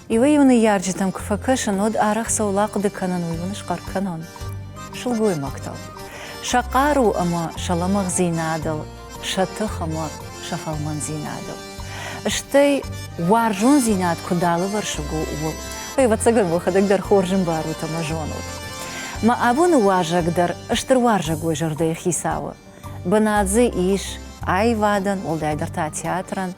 Иуӕй-иу ныййарджытӕм куы фӕкӕсын, уӕд арӕх цӕуыл ахъуыды кӕнын, уый уын схъӕр кӕнон. Сылгоймӕгтыл. Сӕ хъару ӕмӕ сӕ лӕмӕгъдзинадыл, сӕ тых ӕмӕ сӕ фӕлмӕндзинадыл. Стӕй уарзондзинад куыд алывӕрсыг у, ууыл. Ӕвӕццӕгӕн, уӕхӕдӕг дӕр хорз ӕмбарут ӕмӕ зонут. Мӕ абоны уазӕг дӕр стыр уарзӕгой зӕрдӕйы хицауы. Бынат дзы ис аивадӕн, уӕлдайдӕр та театрӕн,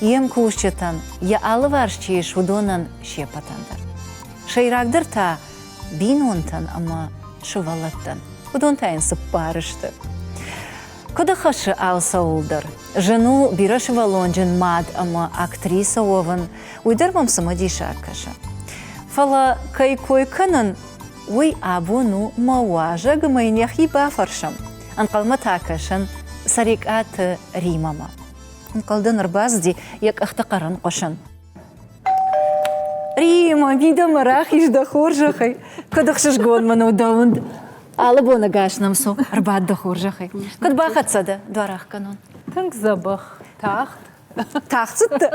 йе мкусджытӕн, йӕ алыварс чи ис, уыдонӕн се ппӕтӕн дӕр. Сӕйрагдӕр та бинонтӕн ӕмӕ сывӕллӕттӕн. Уыдон та йын цыппар сты. Куыд ӕххӕссы алцӕуыл дӕр? Зын у бирӕсывӕллонджын мад ӕмӕ актрисӕ уӕвын, уый дӕр мӕм цымыдисаг кӕсы. Фӕлӕ кӕй кой кӕнын, уый абон у мӕ уазӕг ӕмӕ йын йӕхи бафӕрсӕм. Ӕнхъӕлмӕ та кӕсын Цӕрикъаты Римӕмӕ. Ӕнхъӕлдӕн ӕрбацыди йӕ къӕхты хъӕрӕн хъуысын. Рима, мидӕмӕ рахиз дӕ хорзӕхӕй. Куыд ӕхсызгон мын у дӕ уынд. Алы бон ӕгас нӕм цу, ӕрбад дӕ хорзӕхӕй. Куыд бахӕццӕ дӕ дуарӕхгӕнон? Тынг дзӕбӕх, тагъд. Тагъд цыдтӕ?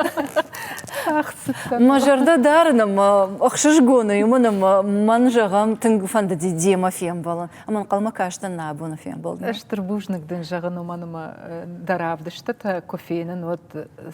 Тагъд цыдтӕн. Мӕ зӕрдӕ дарын ӕмӕ ӕхсызгонӕй, уымӕн ӕмӕ мӕн, зӕгъӕм, тынг фӕндыди демӕ фембӕлын. Ӕмӕ ӕнхъӕлмӕ кастӕн нӕ абоны фембӕлдмӕ. Стыр бузныг дын зӕгъын, уымӕн ӕмӕ дӕ равдыстытӕ куы фенын, уӕд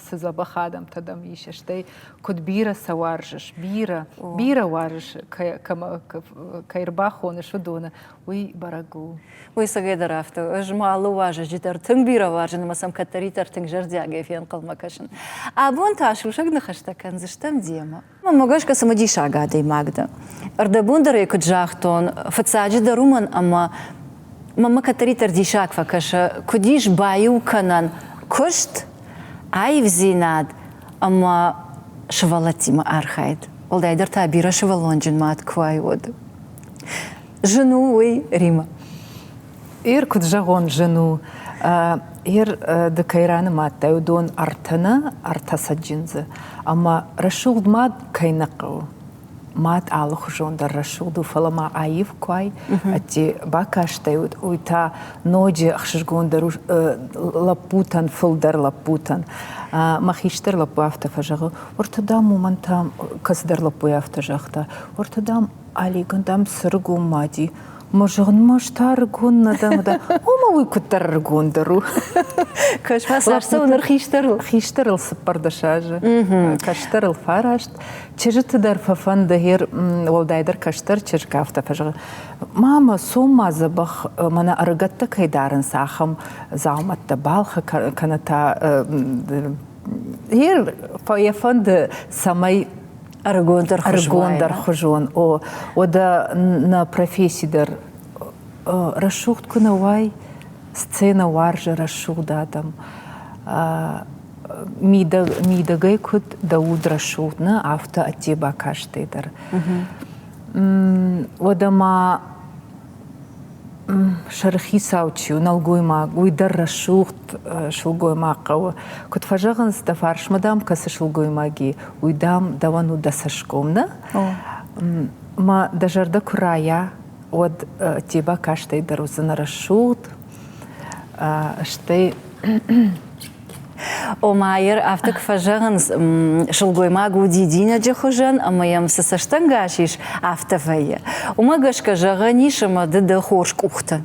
цы дзӕбӕх адӕмтӕ дӕм ис, стӕй куыд бирӕ сӕ уарзыс, бирӕ, бирӕ уарзыс, кӕй ӕрбахоныс, уыдоны, уый бӕрӕг у. Уый цӕгӕйдӕр афтӕ. Ӕз ма алы уазӕджы дӕр тынг бирӕ уарзын ӕмӕ сӕм кӕддӕриддӕр тынг зӕрдиагӕй фенхъӕлмӕ кӕсын. Абон та сусӕг ныхӕстӕ кӕндзыстӕм демӕ. Мӕнмӕ гӕсгӕ цымыдисаг адӕймаг дӕ. Ӕрдӕбон дӕр ӕй куыд загътон, фыццаджыдӕр уымӕн, ӕмӕ мӕнмӕ кӕддӕриддӕр диссаг фӕкӕсы, куыд ис баиу кӕнӕн куыст, аивдзинад ӕмӕ сывӕллӕттимӕ архайд. Уӕлдайдӕр та бирӕсывӕллонджын мад куы уай, уӕд. Зын у уый, Рима? Ир, куыд зӕгъон, зын у. Ир, ды кӕй ранымадтай, уыдон ӕртӕ нӕ, ӕртӕ цӕджындзы. Ӕмӕ рӕсугъд мад кӕй нӕ хъӕуы. Мад алыхуызон дӕр рӕсугъд у, фӕлӕ ма аив куы уай, ӕдде бакастӕй, уый та ноджы ӕхсызгондӕр у лӕппутӕн, фылдӕр лӕппутӕн. Мӕ хистӕр лӕппу афтӕ фӕзӕгъы, уӕртӕ, дам, уымӕн та кӕцыдӕр лӕппуйы афтӕ загъта, уӕртӕ, дам, Олегӕн, дам, цы рыгон мади. Мӕ зӕгъын, ма ӕз та ӕрыгон нӕ дӕн, да. Ома уый куыддӕр ӕрыгондӕр у. Кӕс ма, цас цӕуы ныр хистӕрыл? Хистӕрыл 14 азы, кӕстӕрыл фараст. Чызджыты дӕр фӕфӕнды, гъер уӕлдайдӕр кӕстӕр чызг афтӕ фӕзӕгъы, мама, цом ма дзӕбӕх, мӕнӕ ӕрыгӕттӕ кӕй дарынц, ахӕм дзаумӕттӕ балхӕ кӕнӕ та гъер йӕ фӕнды, цӕмӕй ӕрыгондӕр ӕрыгондӕр хуызон. О, уӕдӕ нӕ професси дӕр рӕсугъд куы нӕ уай, сценӕ уарзы рӕсугъд адӕм. Мидӕгӕй куыд дӕ уд рӕсугъд нӕ, афтӕ ӕдде бакастӕй дӕр. Уӕдӕ ма Сӕрыхицау чи у, нӕлгоймаг, уый дӕр рӕсугъд сылгоймаг хъӕуы. Куыд фӕзӕгъынц, дӕ фарсмӕ, дам, кӕцы сылгоймаг и, уый, дам, дӕуӕн у дӕ цӕсгом, нӕ? Мӕ дӕ зӕрдӕ куы райа, уӕд Теба кастӕй дӕр уыдзӕн рӕсугъд, стӕй Ома, йер афтӕ куы фӕзӕгъынц, сылгоймаг у дидинӕджы хуызӕн ӕмӕ йӕм цы цӕстӕнгас ис, афтӕ вӕййы. Уымӕ гӕсгӕ зӕгъӕн ис, ӕмӕ ды дӕ хорз къухты.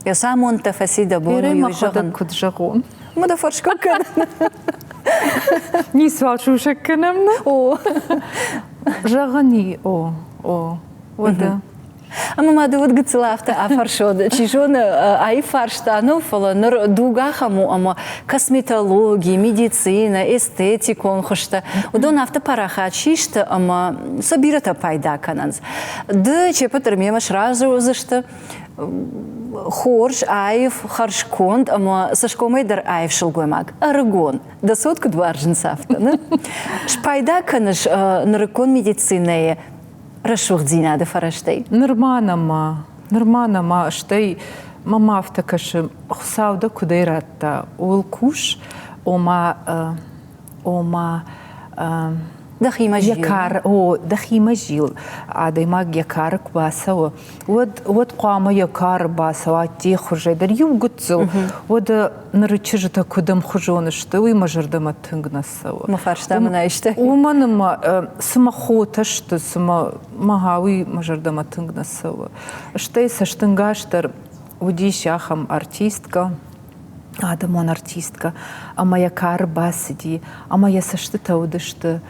Йӕ цы амондтӕ фӕци дӕ бон, уый зӕгъын. Куыд зӕгъон? Мӕ дӕ фӕрсгӕ кӕнын. Ницуал сусӕг кӕнӕм, нӕ? О. Зӕгъӕн и, о, о, уӕдӕ. Ӕмӕ ма ды уыд гыццыл афтӕ афӕрсод, чи зоны, аив фарста нӕу, фӕлӕ ныр дуг ахӕм у, ӕмӕ косметологи, медицинӕ, эстетикон хуызтӕ, уыдон афтӕ парахат систы, ӕмӕ сӕ бирӕтӕ пайда кӕнынц. Ды чепытыр мемӕ сразы уыдзысты, хорз, аив, хӕрзконд ӕмӕ цӕсгомӕй дӕр аив сылгоймаг, ӕрыгон. Дӕ цот куыд уарзынц афтӕ, нӕ? Спайда кӕныс нырыккон медицинӕйы рӕсугъддзинады фӕрӕзтӕй? Нырма нӕма, нырма нӕма, стӕй мӕм афтӕ кӕсы, Хуыцау дӕ куыдӕй радта, ууыл кус, ома, ома. Дӕхимӕ зил. Йӕ кар, о, дӕхимӕ зил. Адӕймаг йӕ кары куы бацӕуы, уӕд, уӕд хъуамӕ йӕ кары бацӕуа де хуызӕй дӕр иу гыццыл. Уӕд ныры чызджытӕ куыд ӕмхуызон сты, уый мӕ зӕрдӕмӕ тынг нӕ цӕуы. Мӕ фарста мын айстай. Уымӕн ӕмӕ цыма хотӕ сты, цыма мӕ уый мӕ зӕрдӕмӕ тынг нӕ цӕуы. Стӕй цӕстӕнгас дӕр уыдис ахӕм артисткӕ, адӕмон артисткӕ, ӕмӕ йӕ кары бацыди, ӕмӕ йӕ цӕстытӕ уыдысты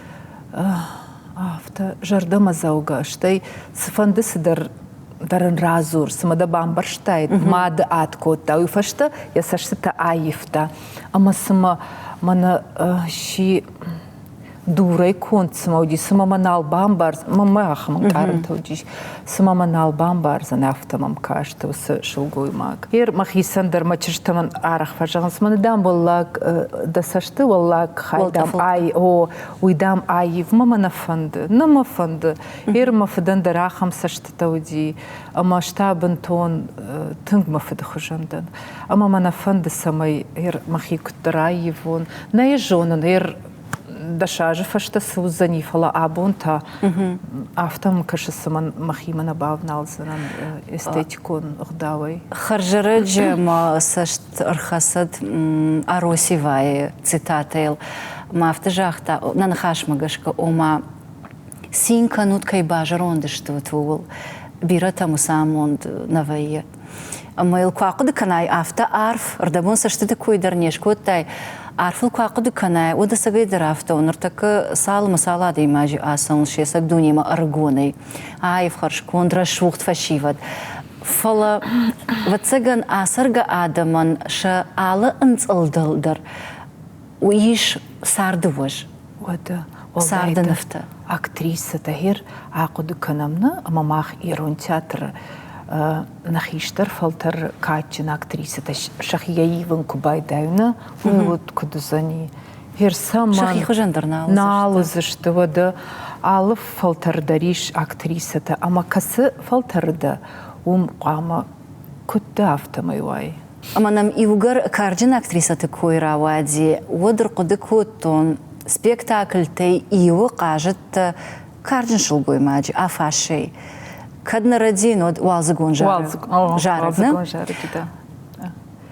афтӕ зӕрдӕмӕдзӕугӕ, стӕй цыфӕнды цыдӕр дӕр ын радзур, цыма дӕ бамбӕрстаид, мады ад кодта, уый фӕстӕ йӕ цӕстытӕ аивта. Ӕмӕ цыма мӕнӕ си дурӕй конд цыма уыди, цыма мӕ нал бамбардз, мӕ ахӕм ӕнкъарӕнтӕ уыдис, цыма мӕ нал бамбардзӕн, афтӕ мӕм каст уыцы сылгоймаг. Ер мӕхицӕн дӕр мӕ чызджытӕ мын арӕх фӕзӕгъынц, мӕнӕ дам уӕллаг дӕ цӕсты уӕллаг хай дам ай, о, уый дам аив, мӕ мӕ нӕ фӕнды, нӕ мӕ фӕнды. Ер мӕ фыдӕн дӕр ахӕм цӕстытӕ уыди, ӕмӕ ӕз та бынтон тынг мӕ фыды хуызӕн дӕн. Ӕмӕ мӕ нӕ фӕнды, цӕмӕй ер мӕхи куыддӕр аивон. Нӕ йӕ зонын, ер дӕс азы фӕстӕ цы уыдзӕни, фӕлӕ абон та афтӕ мӕм кӕсы, цыма мӕхимӕ нӕ бавналдзынӕн эстетикон ӕгъдауӕй. Хӕрзӕрӕджы мӕ цӕст ӕрхӕцыд Аросевайы цитатӕйыл. Мӕ афтӕ загъта, нӕ ныхасмӕ гӕсгӕ, ома цин кӕнут, кӕй базӕронд стут, ууыл. Бирӕтӕм уыцы амонд нӕ вӕййы. Ӕмӕ йыл куы ахъуыды кӕнай, афтӕ арф, ӕрдӕбон цӕстыты кой дӕр не скодтай, арф ыл куы ахъуыды кӕнай, уӕд ӕцӕгӕй дӕр афтӕ у. Ныртӕккӕ цал ӕмӕ цал адӕймаджы ацӕуынц се цӕг дунемӕ ӕрыгонӕй, аив, хӕрзконд, рӕсугъд фӕсивӕд. Фӕлӕ, ӕвӕццӕгӕн, ацӕргӕ адӕмӕн сӕ алы ӕнцъылдыл дӕр ис царды уӕз. Уӕдӕ царды нывтӕ. Актрисӕтӕ гъер ахъуыды кӕнӕм нӕ, ӕмӕ мах ирон театры нӕ хистӕр фӕлтӕр кадджын актрисӕтӕ сӕхи ивын куы байдайой нӕ, уый уӕд куыд уыдзӕни? Гъер цӕмӕн Сӕхи хуызӕн дӕр нал нал уыдзысты, уӕдӕ алы фӕлтӕр дӕр ис актрисӕтӕ ӕмӕ кӕцы фӕлтӕры дӕ, уым хъуамӕ куыд дӕ афтӕмӕй уай? Ӕмӕ нӕм иугӕр карджын актрисӕты кой рауади, уӕд ӕрхъуыды кодтон, спектакльтӕй иуы хъазыдтӕ карджын сылгоймаджы Афассӕй. Кӕд нӕ рӕдийын, уӕд уалдзыгон зарӕг, нӕ?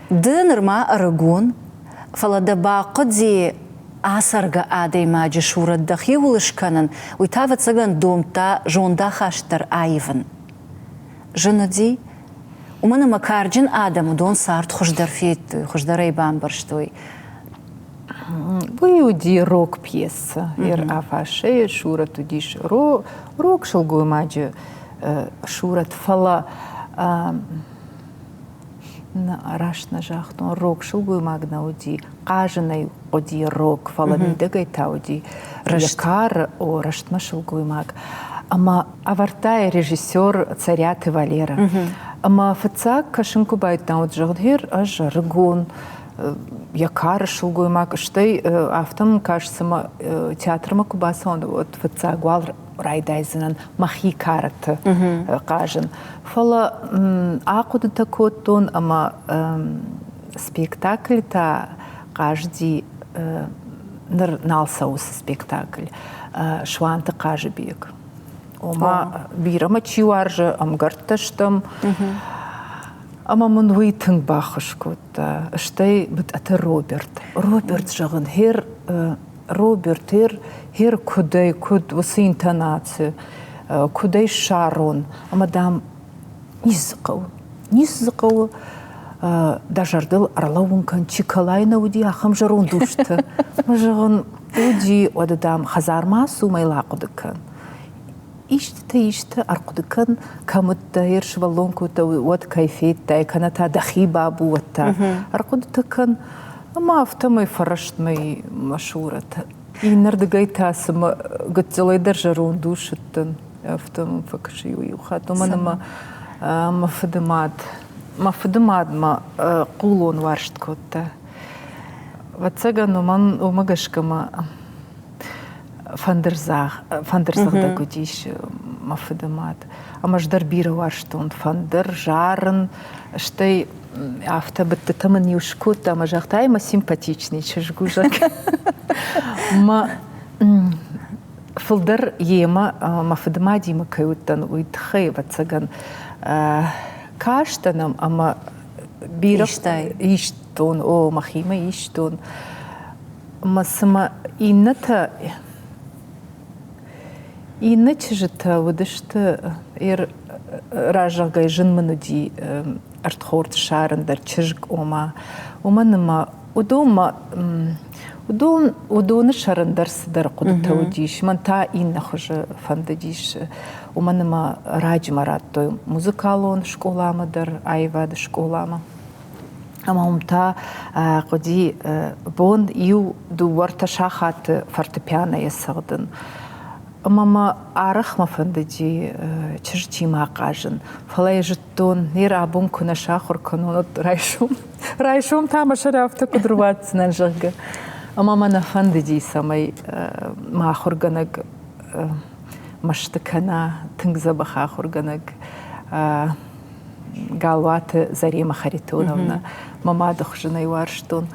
Ды нырма ӕрыгон, фӕлӕ дӕ бахъуыди ацӕргӕ адӕймаджы сурӕт дӕхиуыл скӕнын, уый та, ӕвӕццӕгӕн, домдта зондахаст дӕр аивын. Зын уыди, Уымӕн ӕмӕ карджын адӕм уыдон цард хуыздӕр федтой, хуыздӕр ӕй бамбӕрстой. Уый уыди рог пьесӕ. Афассӕйы сурӕт уыдис рог сылгоймаджы сурӕт, фӕлӕ раст нӕ загътон, рог сылгоймаг нӕ уыди, хъазынӕй хъуыди рог, фӕлӕ мидӕгӕй та уыди йӕ кары, о, рӕстмӕ сылгоймаг. Ӕмӕ ӕвӕрдта йӕ режиссер Цӕриаты Валерӕ. Ӕмӕ фыццаг кӕсын куы байдыдтам, уӕд зӕгъын, ӕз ӕрыгон, йӕ кары сылгоймаг, стӕй афтӕ мын каст, цыма театрмӕ куы бацӕуон, уӕд фыццаг уал райдайдзынӕн мӕхи карӕтты хъазын. Фӕлӕ ахъуыдытӕ кодтон ӕмӕ спектакль та хъазыди, ныр нал цӕуы уыцы спектакль, Суанты Хъазыбег. Ома бирӕ мӕ чи уарзы, ӕмгӕрттӕ стӕм. Ӕмӕ мын уый тынг баххуыс кодта. Стӕй Бытъаты Роберт. Роберт, зӕгъын, хер Роберт, хер, хер куыдӕй, куыд уыцы интонаци, куыдӕй ссарон. Ӕмӕ, дам, ницы хъӕуы. Ницы хъӕуы. Дӕ зӕрдыл ӕрлӕууын кӕн, Чиколай нӕ уыди ахӕм зӕронд усты. Мӕ зӕгъын, уыди, уӕдӕ, дам, хӕдзармӕ ацу, мӕ йыл ахъуыды кӕн. Истытӕ исты ӕрхъуыды кӕн, кӕм уыдтӕ, йе сывӕллон куы уыдтӕ, уӕд кӕй федтай, кӕнӕ та дӕхи бабу, уӕд та ӕрхъуыдытӕ кӕн. Ӕмӕ афтӕмӕй фӕрӕстмӕ и мӕ сурӕт. Иннӕрдыгӕй та цыма гыццылӕй дӕр зӕронд ус уыдтӕн, афтӕ мӕм фӕкӕсы иу хатт, уымӕн ӕмӕ мӕ фыдымад, мӕ фыдымад мӕ хъулон уарзт кодта. Ӕвӕццӕгӕн, уымӕн уымӕ гӕсгӕ мӕ фӕндырдзӕгъдӕг уыдис мӕ фыды мад. Ӕмӕ ӕз дӕр бирӕ уарзтон фӕндыр, зарын, стӕй афтӕ быдтытӕ мын-иу скодта ӕмӕ загъта, ай мӕ симпатичный чызг у, зӕгъгӕ. Мӕ. Фылдӕр йемӕ мӕ фыдымадимӕ кӕй уыдтӕн, уый тыххӕй, ӕвӕццӕгӕн, кастӕн ӕм ӕмӕ бирӕ истон, о, мӕхимӕ истон. Ӕмӕ цыма иннӕтӕ иннӕ чызджытӕ уыдысты, разӕгъгӕй зын мын уыди ӕрдхорд ссарын дӕр чызг, ома, уымӕн ӕмӕ уыдонмӕ уыдон уыдоны сӕрӕн дӕр цыдӕр хъуыдытӕ уыдис, мӕн та иннӕ хуызы фӕндыдис, уымӕн ӕмӕ раджы мӕ радтой музыкалон скъоламӕ дӕр, аивады скъоламӕ. Ӕмӕ уым та хъуыди бон иу дыууӕ-ӕртӕ сахаты фортепианойӕ цӕгъдын. Ӕмӕ мӕ арӕх мӕ фӕндыди чызджытимӕ хъазын, фӕлӕ йӕ зыдтон, ныр абон куы нӕ сахуыр кӕнон, уӕд райсом, райсом та мӕ сӕр афтӕ куыд руадздзынӕн, зӕгъгӕ. Ӕмӕ мӕ нӕ фӕндыди, цӕмӕй мӕ ахуыргӕнӕг мӕсты кӕна, тынг дзӕбӕх ахуыргӕнӕг Галуаты Заремӕ Харитоновна, мӕ мады хуызӕн ӕй уарзтон.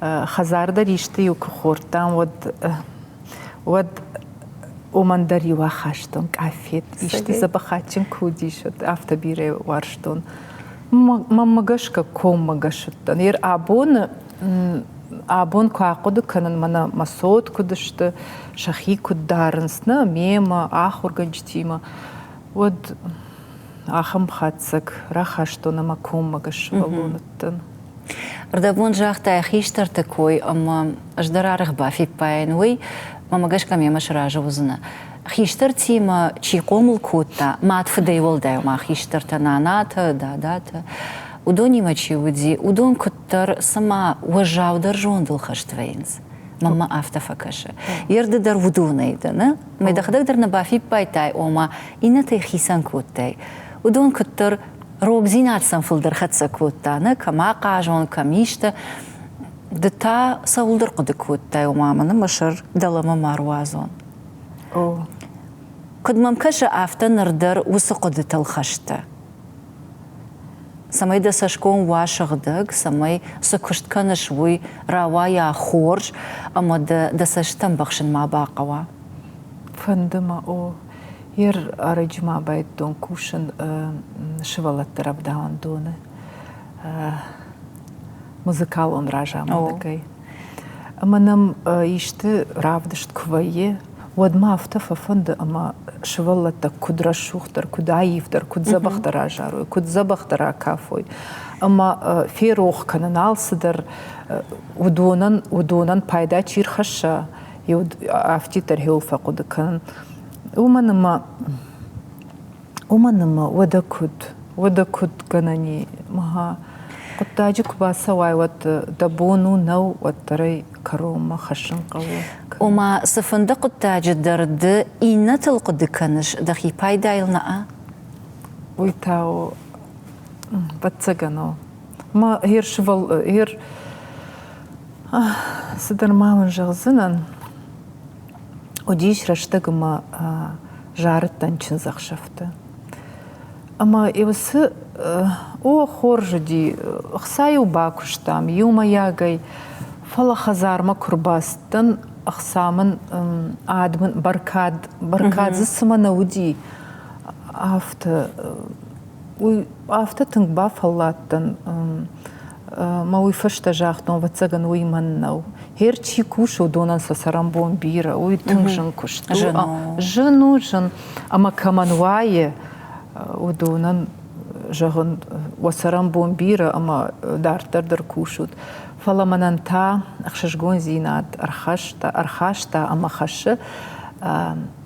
Хӕдзар дӕр исты-иу куы хордтам, уӕд уӕд уымӕн дӕр-иу ахастон къафет, исты дзӕбӕх адджын куы уыдис, уӕд афтӕ бирӕ уарзтон. Мӕнмӕ гӕсгӕ коммӕгӕс уыдтӕн. Ер абоны абон куы ахъуыды кӕнын, мӕнӕ мӕ цот куыд сты, сӕхи куыд дарынц, нӕ мемӕ, ахуыргӕнджытимӕ, уӕд ахӕм хатдзӕг рахастон ӕмӕ коммӕгӕс сывӕллон уыдтӕн. Рдӕбон загътай хистӕрты кой ӕмӕ ӕз дӕр арӕх бафиппайын уый, мӕмӕ гӕсгӕ мемӕ сразы уыдзынӕ. Хистӕртимӕ чи хъомыл кодта, мад фыдӕй уӕлдай ма хистӕртӕ, нанатӕ, дадатӕ, уыдонимӕ чи уыди, уыдон куыддӕр цыма уӕззаудӕр зондыл хӕст вӕййынц. Мӕнмӕ афтӕ фӕкӕсы. Ерды дӕр уыдонӕй дӕ, нӕ? Мӕ дӕхӕдӕг дӕр нӕ бафиппайдтай, ома иннӕтӕй хицӕн кодтай. Уыдон куыддӕр рогдзинад сӕм фылдӕр хӕццӕ кодта, нӕ кӕм ахъазон, кӕм исты. Ды та цӕуылдӕр хъуыды кодтай, ома мӕнӕ мӕ сӕр дӕлӕмӕ ма руадзон. О. Куыд мӕм кӕсы, афтӕ ныр дӕр уыцы хъуыдытыл хӕст дӕ. Цӕмӕй дӕ цӕсгом уа сыгъдӕг, цӕмӕй цы куыст кӕныс, уый рауайа хорз ӕмӕ дӕ дӕ цӕстӕм бӕхсын ма бахъӕуа. Фӕнды мӕ, о. Ер ӕрӕджы ма байдыдтон кусын сывӕллӕтты рӕвдауӕндоны музыкалон разамонӕгӕй. Ӕмӕ нӕм исты равдыст куы вӕййы, уӕд мӕ афтӕ фӕфӕнды, ӕмӕ сывӕллӕттӕ куыд рӕсугъддӕр, куыд аивдӕр, куыд дзӕбӕхдӕр азарой, куыд дзӕбӕхдӕр акафой. Ӕмӕ ферох кӕнын алцыдӕр уыдонӕн, уыдонӕн пайда чи рхӕсса, афтиддӕр хиуыл фӕхъуыды кӕнын. Уымӕн ӕмӕ уымӕн ӕмӕ уӕдӕ куыд, уӕдӕ куыд гӕнӕн и? Мӕ хъуыддаджы куы бацӕуай, уӕд дӕ бон у, нӕу, уӕддӕр ӕй кӕронмӕ хӕссын хъӕуы. Ома, цыфӕнды хъуыддаджы дӕр ды иннӕтыл хъуыды кӕныс, дӕхи пайдайыл нӕ? Уый та у, ӕвӕццӕгӕн у. Мӕ гьер сывӕл гьер цыдӕр ма уын зӕгъдзынӕн. Уыдис рӕстӕг ӕмӕ зарыдтӕн чындзӕхсӕвты. Ӕмӕ уыцы о, хорз уыди, ӕхца-иу бакуыстам иумӕйагӕй, фӕлӕ хӕдзармӕ куы рбацыдтӕн, ӕхца мын ад мын бӕркад, бӕркад дзы цымӕ нӕ уыди, афтӕ уый афтӕ тынг бафӕлладтӕн мӕ уый фӕстӕ загътон, ӕвӕццӕгӕн, уый мӕн нӕу. Гьер чи кусы, уыдонӕн сӕ цӕрӕнбон бирӕ, уый тынг зын куыст у. Зын у, зын. Ӕмӕ кӕмӕн уайы, уыдонӕн зӕгъын, уӕ цӕрӕнбон бирӕ ӕмӕ дарддӕр дӕр кусут. Фӕлӕ мӕнӕн та ӕхсызгондзинад ӕрхаста, ӕрхаста ӕмӕ хӕссы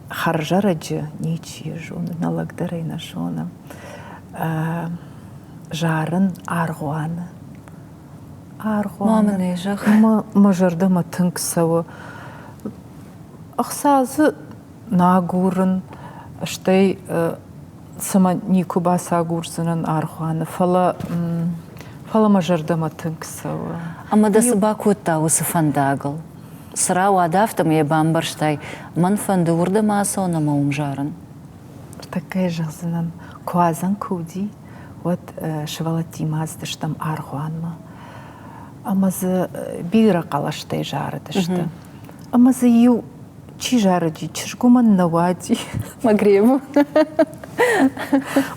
хӕрзӕрӕджы ничи зоны, нӕ лӕг дӕр ӕй нӕ зоны. Зарын аргъуаны. Аргъуаны. Мӕ зӕрдӕмӕ тынг цӕуы. Ӕхца дзы нӕ агурын, стӕй цымӕ никуы бацагурдзынӕн аргъуаны, фӕлӕ фӕлӕ мӕ зӕрдӕмӕ тынг цӕуы. Ӕмӕ дӕ цы бакодта уыцы фӕндагыл? Цы рауад, афтӕ йӕ бамбӕрстай, мӕн фӕнды уырдӕм ацӕуын ӕмӕ уым зарын? Ныртӕккӕ йӕ зӕгъдзынӕн, куадзӕн куы уыди, уӕд сывӕллӕттимӕ ацыдыстӕм аргъуанмӕ. Ӕмӕ дзы бирӕ хъӕлӕстӕй зарыдысты. Ӕмӕ дзы иу Чи зарыди, чызг уымӕн нӕ уади. Магребу.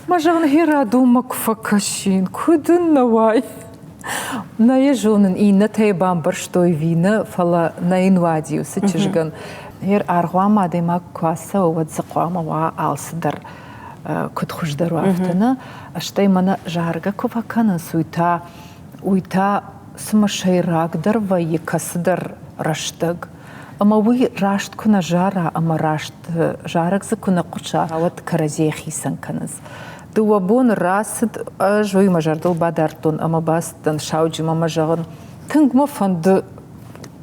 Мӕ зӕгъын, Херадонмӕ куы фӕкӕсин, куыд ын нӕ уай? Нӕ йӕ зонын, иннӕтӕ йӕ бамбӕрстой ӕви нӕ, фӕлӕ нӕ йын уади уыцы чызгӕн. Гъер аргъуанмӕ адӕймаг куы ацӕуа, уӕд дзы хъуамӕ уа алцыдӕр куыд хуыздӕр уа, афтӕ нӕ. Стӕй мӕнӕ заргӕ куы фӕкӕнынц, уый та уый та цыма сӕйрагдӕр вӕййы кӕцыдӕр рӕстӕг. Ӕмӕ уый раст куы нӕ зара ӕмӕ раст зарӕг дзы куы нӕ хъуыса, уӕд кӕрӕдзийӕ хицӕн кӕнынц. Дыууӕ боны рацыд, ӕз уый мӕ зӕрдыл бадардтон ӕмӕ бацыдтӕн сауджынмӕ ӕмӕ зӕгъын, тынг мӕ фӕнды,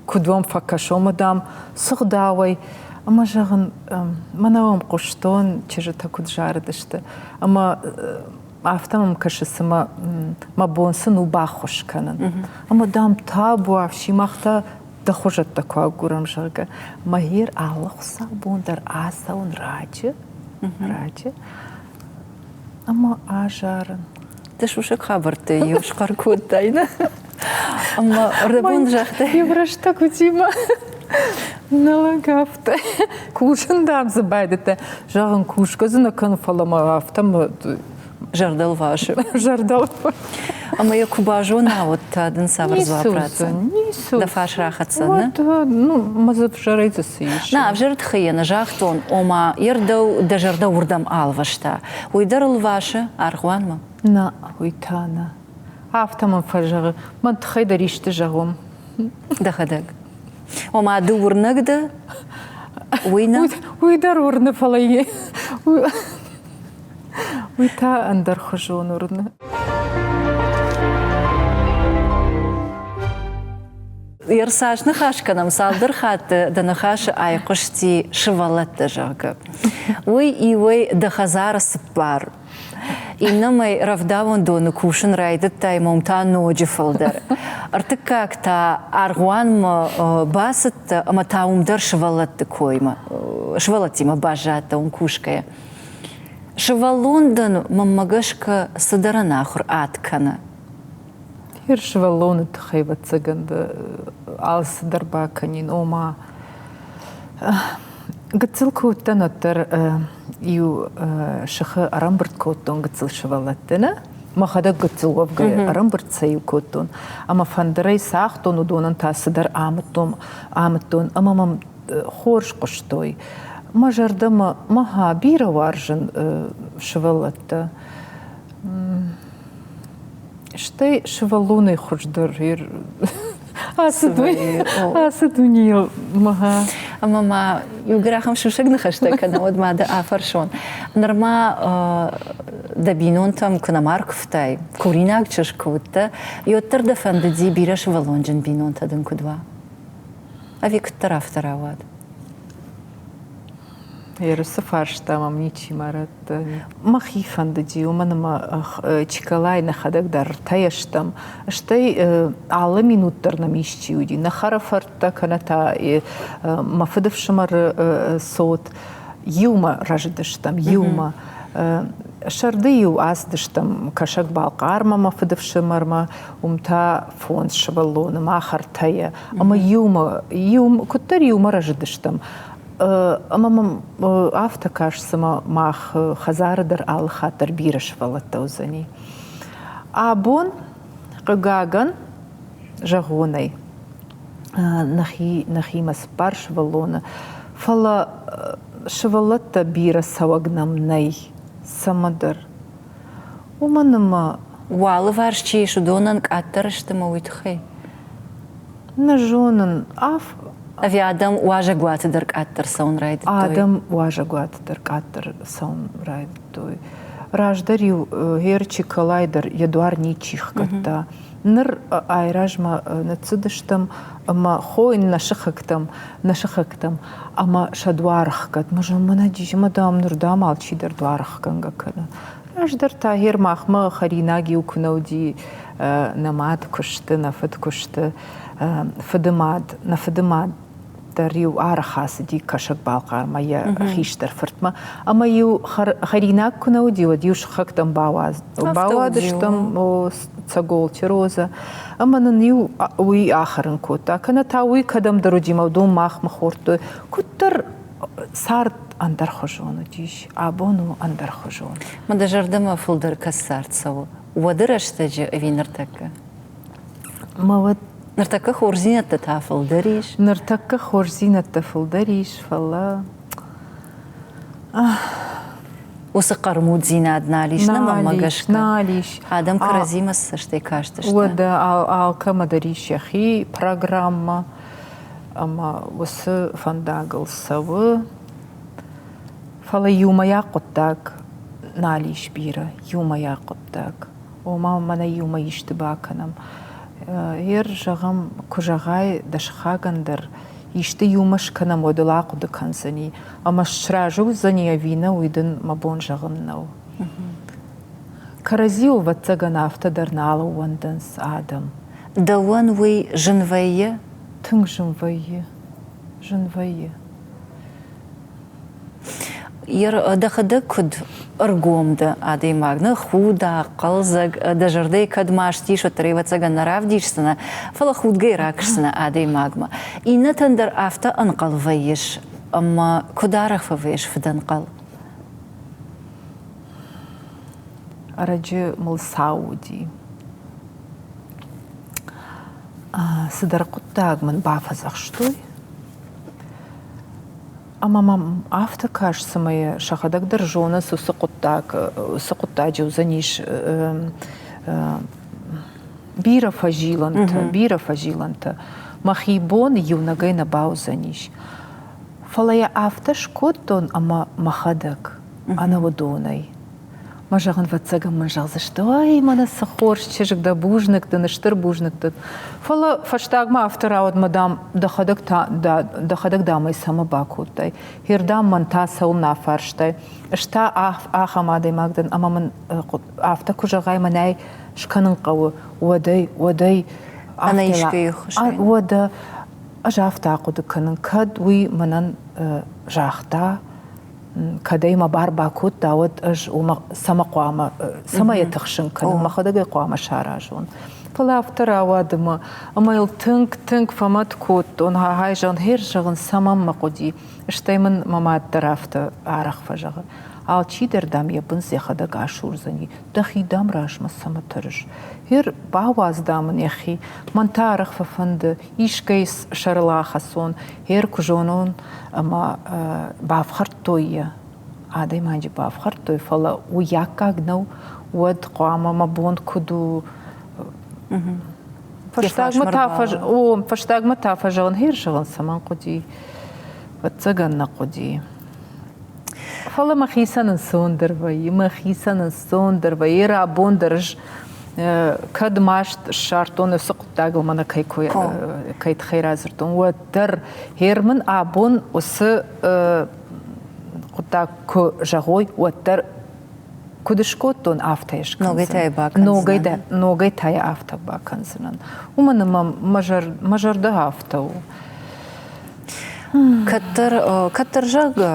куыд уӕм фӕкӕсон, ӕмӕ, дам, цы гъдауӕй. Ӕмӕ зӕгъын, мӕнӕ уӕм хъуыстон, чызджытӕ куыд зарыдысты. Ӕмӕ афтӕ мӕм кӕсы, цыма мӕ бон сын у баххуыс кӕнын. Ӕмӕ, дам, табуафси, мах та дӕ хуызӕттӕ куы агурӕм, зӕгъгӕ. Мӕ алы хуыцаубон дӕр ацӕуын раджы, раджы ӕмӕ азарын. Дӕ сусӕг хабӕрттӕй иу схъӕр кодтай, нӕ? Ӕмӕ рдӕбон загътай. Иу рӕстӕг уыди мӕ нӕ лӕг афтӕ. Кусын, дам, дзы байдыдта. Зӕгъын, кусгӕ дзы нӕ кӕны, фӕлӕ мӕ афтӕ Зӕрдӕлвасы. Зӕрдӕлвасы. Ӕмӕ йӕ куы базона, уӕд та дын цавӕр дзуапп ратдзӕн? Дӕ фарс рахӕцдзӕн, нӕ? Ну, мӕ дзы ӕвзӕрӕй дзы цы ис? Нӕ, ӕвзӕры тыххӕй йӕ нӕ загътон, ома йе рдӕу дӕ зӕрдӕ уырдӕм алвӕста. Уый дӕр ӕлвасы аргъуанмӕ? Нӕ, уый та нӕ. Афтӕ мын фӕзӕгъы, мӕн тыххӕй дӕр исты зӕгъон. Дӕхӕдӕг. Ома ды уырнӕг дӕ? Уый нӕ? Уый дӕр уырны, фӕлӕ Уый та ӕндӕрхуызон уырны. Цас ныхас кӕнӕм, цалдӕр хатты дӕ ныхасы айхъуысти сывӕллӕттӕ, зӕгъгӕ. Уый иуӕй дӕ хӕдзары цыппар, иннӕмӕй рӕвдауӕндоны кусын райдыдтай, мом та ноджы фылдӕр. Ӕртыккаг та аргъуанмӕ бацыдтӕ ӕмӕ та уым дӕр сывӕллӕтты коймӕ, сывӕллӕттимӕ баззадтӕ уым кусгӕйӕ. Сывӕллон дын, мӕнмӕ гӕсгӕ, цыдӕр ӕнахуыр ад кӕны. Гъер сывӕллоны тыххӕй, ӕвӕццӕгӕн, алцыдӕр бакӕнин, ома гыццыл куы уыдтӕн, уӕддӕр иу сыхы ӕрӕмбырд кодтон гыццыл сывӕллӕтты, нӕ? Мӕхӕдӕг гыццыл уӕвгӕ ӕрӕмбырд сӕ иу кодтон ӕмӕ фӕндырӕй цагътон, уыдонӕн та цыдӕр амыдтон, амыдтон ӕмӕ мӕм хорз хъуыстой. Мӕ зӕрдӕмӕ мӕ бирӕ уарзын сывӕллӕттӕ. Стӕй сывӕллонӕй хуыздӕр ацы дунейыл мӕ. Ӕмӕ ма иугӕр ахӕм сусӕг ныхӕстӕ кӕнӕм, уӕд ма дӕ афӕрсон. Нырма дӕ бинонтӕм куы нӕма ркуывтай, куринаг чызг куы уыдтӕ, уӕддӕр дӕ фӕндыди бирӕ сывӕллонджын бинонтӕ дын куыд уа? Ӕви куыддӕр афтӕ рауад? Ерысы фарста мӕм ничи ма радта. Мӕхи фӕндыди, уымӕн ӕмӕ Чиколайы нӕхӕдӕг дӕр ӕртӕйӕ стӕм. Стӕй алы минут дӕр нӕм исчи уыди. Нӕ хӕрӕфӕрттӕ кӕнӕ та мӕ фыдыфсымӕры цот иумӕ рӕзыдыстӕм, иумӕ. Сӕрды-иу ацыдыстӕм Кӕсӕг-Балхъармӕ мӕ фыдыфсымӕрмӕ, уым та фондз сывӕллоны, мах ӕртӕйӕ. Ӕмӕ иумӕ, иу, куыддӕр иумӕ рӕзыдыстӕм. Ӕмӕ мӕм афтӕ каст, цыма мах хӕдзары дӕр алы хатт дӕр бирӕ сывӕллӕттӕ уыдзӕни. Абон, хъыгагӕн, зӕгъонӕй, нӕхи, нӕхимӕ цыппар сывӕллоны, фӕлӕ сывӕллӕттӕ бирӕ цӕуӕг нӕм нӕй цӕмӕдӕр. Уымӕн ӕмӕ Уӕ алыварс чи ис, уыдонӕн къаддӕр сты мӕ уый тыххӕй? Нӕ зонын. Ӕви адӕм уазӕгуаты дӕр къаддӕр цӕуын райдыдтой? Адӕм уазӕгуаты дӕр къаддӕр цӕуын райдыдтой. Раздӕр-иу Гер Чиколай дӕр йӕ дуар ничи хгӕдта. Ныр айразмӕ ныццыдыстӕм ӕмӕ хойын нӕ сыхӕгтӕм, нӕ сыхӕгтӕм ӕмӕ сӕ дуар ӕхгӕд. Мӕ зон, мӕнӕ дис, ӕмӕ дам ныр дам алчидӕр дуар ӕхгӕнгӕ кӕны. Раздӕр та гъер махмӕ хӕринаг-иу куы нӕ уыди, нӕ мад куысты, нӕ фыд куысты, фыды мад, нӕ фыды мад. дӕр-иу арӕх ацыди Кӕсӕг-Балхъармӕ йӕ хистӕр фыртмӕ. Ӕмӕ-иу хӕринаг куы нӕ уыди, уӕд-иу сыхӕгтӕм бауадыстӕм Цӕголты Розӕ. Ӕмӕ нын-иу уый ахӕрын кодта. Кӕнӕ та уый кӕдӕмдӕр уыди, мӕ уыдон махмӕ хордтой. Куыддӕр цард ӕндӕрхуызон уыдис, абон у ӕндӕрхуызон. Мӕ дӕ зӕрдӕмӕ фылдӕр кӕд цард цӕуы? Уӕды рӕстӕджы ӕви ныртӕккӕ? Мӕ уӕд Ныртӕккӕ хорздзинӕдтӕ та фылдӕр ис. Ныртӕккӕ хорздзинӕдтӕ фылдӕр ис, фӕлӕ уыцы хъӕрмуддзинад нал ис, нӕ мӕнмӕ гӕсгӕ. Нал ис. Адӕм кӕрӕдзимӕ цӕстӕй кастысты. Уӕдӕ алкӕмӕ дӕр ис йӕхи программӕ ӕмӕ уыцы фӕндагыл цӕуы. Фӕлӕ иумӕйаг хъуыддаг нал ис бирӕ, иумӕйаг хъуыддаг. Ома мӕнӕ иумӕ исты бакӕнӕм. Ер, зӕгъӕм, куы зӕгъай дӕ сыхагӕн дӕр, исты иумӕ скӕнӕм, уӕд ыл ахъуыды кӕндзӕни. Ӕмӕ сразы уыдзӕни ӕви нӕ, уый дын мӕ бон зӕгъын нӕу. Кӕрӕдзиуыл, ӕвӕццӕгӕн, афтӕ дӕр нал ӕууӕндынц адӕм. Дӕуӕн уый зын вӕййы? Тынг зын вӕййы. Зын вӕййы. Дӕхӕдӕг куыд ӕргом дӕ адӕймаг, нӕ худа, хъӕлдзӕг, дӕ зӕрдӕйы кӕд маст ис, уӕддӕр ӕвӕццӕгӕн нӕ равдисдзынӕ, фӕлӕ худгӕ ракӕсдзынӕ адӕймагмӕ. Иннӕтӕн дӕр афтӕ ӕнхъӕл вӕййыс, ӕмӕ куыд арӕх фӕвӕййыс фыдӕнхъӕл? Ӕрӕджы мыл сау уыди. Цыдӕр хъуыддаг мын бафӕдзӕхстой. Ӕмӕ мӕм афтӕ каст, цыма йӕ сӕхӕдӕг дӕр зонынц уыцы хъуыддаг, уыцы хъуыддаджы уыдзӕнис бирӕ фӕзилӕнтӕ, бирӕ фӕзилӕнтӕ. Мӕхи бон иунӕгӕй нӕ бауыдзӕнис. Фӕлӕ йӕ афтӕ скодтон, ӕмӕ мӕхӕдӕг ӕнӕ уыдонӕй. Мӕ зӕгъын, ӕвӕццӕгӕн мын зӕгъдзысты, ай, мӕнӕ цы хорз чызг дӕ, бузныг дын, стыр бузныг дын. Фӕлӕ фӕстагмӕ афтӕ рауад, мӕ дам, дӕхӕдӕг та, дӕхӕдӕг дам ӕй цӕмӕ бакодтай? Хердам мӕн та цӕуылнӕ афарстай? Ӕз та ахӕм адӕймаг дӕн, ӕмӕ мын афтӕ куы зӕгъай, мӕнӕй скӕнын хъӕуы, уӕдӕй, уӕдӕй Ӕнӕ искӕйы хуызӕн. Уӕдӕ ӕз афтӕ ахъуыды кӕнын, кӕд уый мӕнӕн загъта, кӕд ӕй мӕ бар бакодта, уӕд ӕз уымӕ цӕмӕ хъуамӕ, цӕмӕ йӕ тыхсын кӕнын, мӕхӕдӕг ӕй хъуамӕ саразон. Фӕлӕ афтӕ рауад ӕмӕ, ӕмӕ йыл тынг-тынг фӕмӕт кодтон, хай зӕгъын, хер зӕгъын, цӕмӕн мӕ хъуыди. Стӕй мын мӕ мад дӕр афтӕ арӕх фӕзӕгъы, алчидӕр, дам, йӕ бындз йӕхӕдӕг асурдзӕни, дӕхи, дам, размӕ цӕмӕ тӕрыс. Хер, бауадз, дам, ын йӕхи. Мӕн та арӕх фӕфӕнды, искӕй сӕрыл ахӕцон, хер куы зонон, ӕмӕ бафхӕрдтой йӕ, адӕймаджы бафхӕрдтой, фӕлӕ уый аккаг нӕу, уӕд хъуамӕ мӕ бон куыд у. Фӕстагмӕ та, о, фӕстагмӕ та фӕзӕгъын, хер зӕгъын цӕмӕн хъуыди, ӕвӕццӕгӕн нӕ хъуыди. Фӕлӕ мӕхицӕн ӕнцондӕр вӕййы, мӕхицӕн ӕнцондӕр вӕййы, рабон дӕр ӕз кӕд маст ссардтон уыцы хъуыддагыл мӕнӕ кӕй кӕй тыххӕй радзырдтон, уӕддӕр гъер мын абон уыцы хъуыддаг куы зӕгъой, уӕддӕр куыд скодтон, афтӕ скӕндзынӕн. Ногӕй та йӕ афтӕ бакӕндзынӕн. Уымӕн ӕмӕ мӕ зӕрдӕ афтӕ у. Кӕддӕр, кӕддӕр зӕгъгӕ,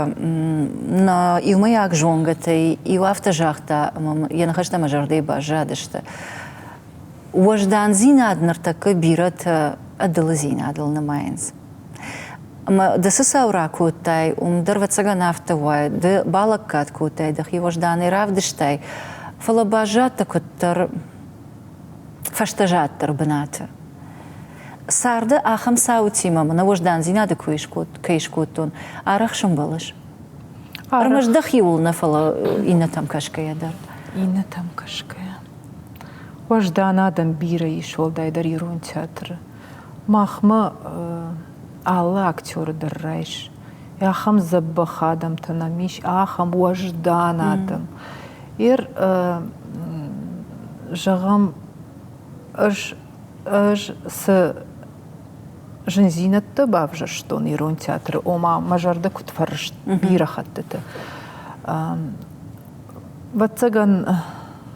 нӕ иумӕйаг зонгӕтӕй иу афтӕ загъта, ӕмӕ йӕ ныхӕстӕ мӕ зӕрдӕйы баззадысты. Уӕздандзинад ныртӕккӕ бирӕтӕ ӕдылыдзинадыл нымайынц. Ӕмӕ ды цы цау ракодтай, уым дӕр, ӕвӕццӕгӕн, афтӕ уайы. Ды балӕггад кодтай, дӕхи уӕзданӕй равдыстай, фӕлӕ баззадтӕ куыддӕр фӕстӕзаддӕр бынаты. Царды ахӕм цаутимӕ мӕнӕ уӕздандзинады кӕй скодтон, арӕх сӕмбӕлыс? Ӕрмӕст дӕхиуыл нӕ, фӕлӕ иннӕтӕм кӕсгӕйӕ дӕр. Иннӕтӕм кӕсгӕйӕ. Уӕздан адӕм бирӕ ис, уӕлдайдӕр ирон театры. Махмӕ алы актеры дӕр райс. Ахӕм дзӕбӕх адӕмтӕ нӕм ис, ахӕм уӕздан адӕм. Ер, зӕгъӕм, ӕз ӕз цы зындзинӕдтӕ бавзӕрстон ирон театры, ома мӕ зӕрдӕ куыд фӕрыст бирӕ хӕттыты. Ӕвӕццӕгӕн,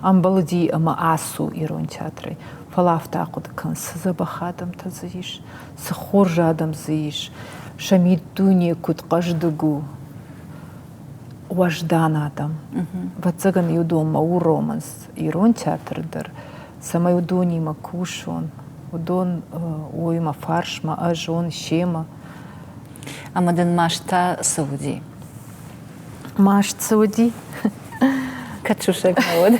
ӕмбӕлыди ӕмӕ ацу ирон театрӕй, фӕлӕ афтӕ ахъуыды кӕн, цы дзӕбӕх адӕмтӕ дзы ис, цы хорз адӕм дзы ис. Сӕ миддуне куыд хъӕздыг у, уӕздан адӕм. Ӕвӕццӕгӕн, уыдонмӕ уромынц ирон театр дӕр, цӕмӕй уыдонимӕ кусон, уыдон уой мӕ фарсмӕ, ӕз уон семӕ. Ӕмӕ дын маст та цы уыди? Маст цы уыди? Кӕд сусӕг нӕ уыд?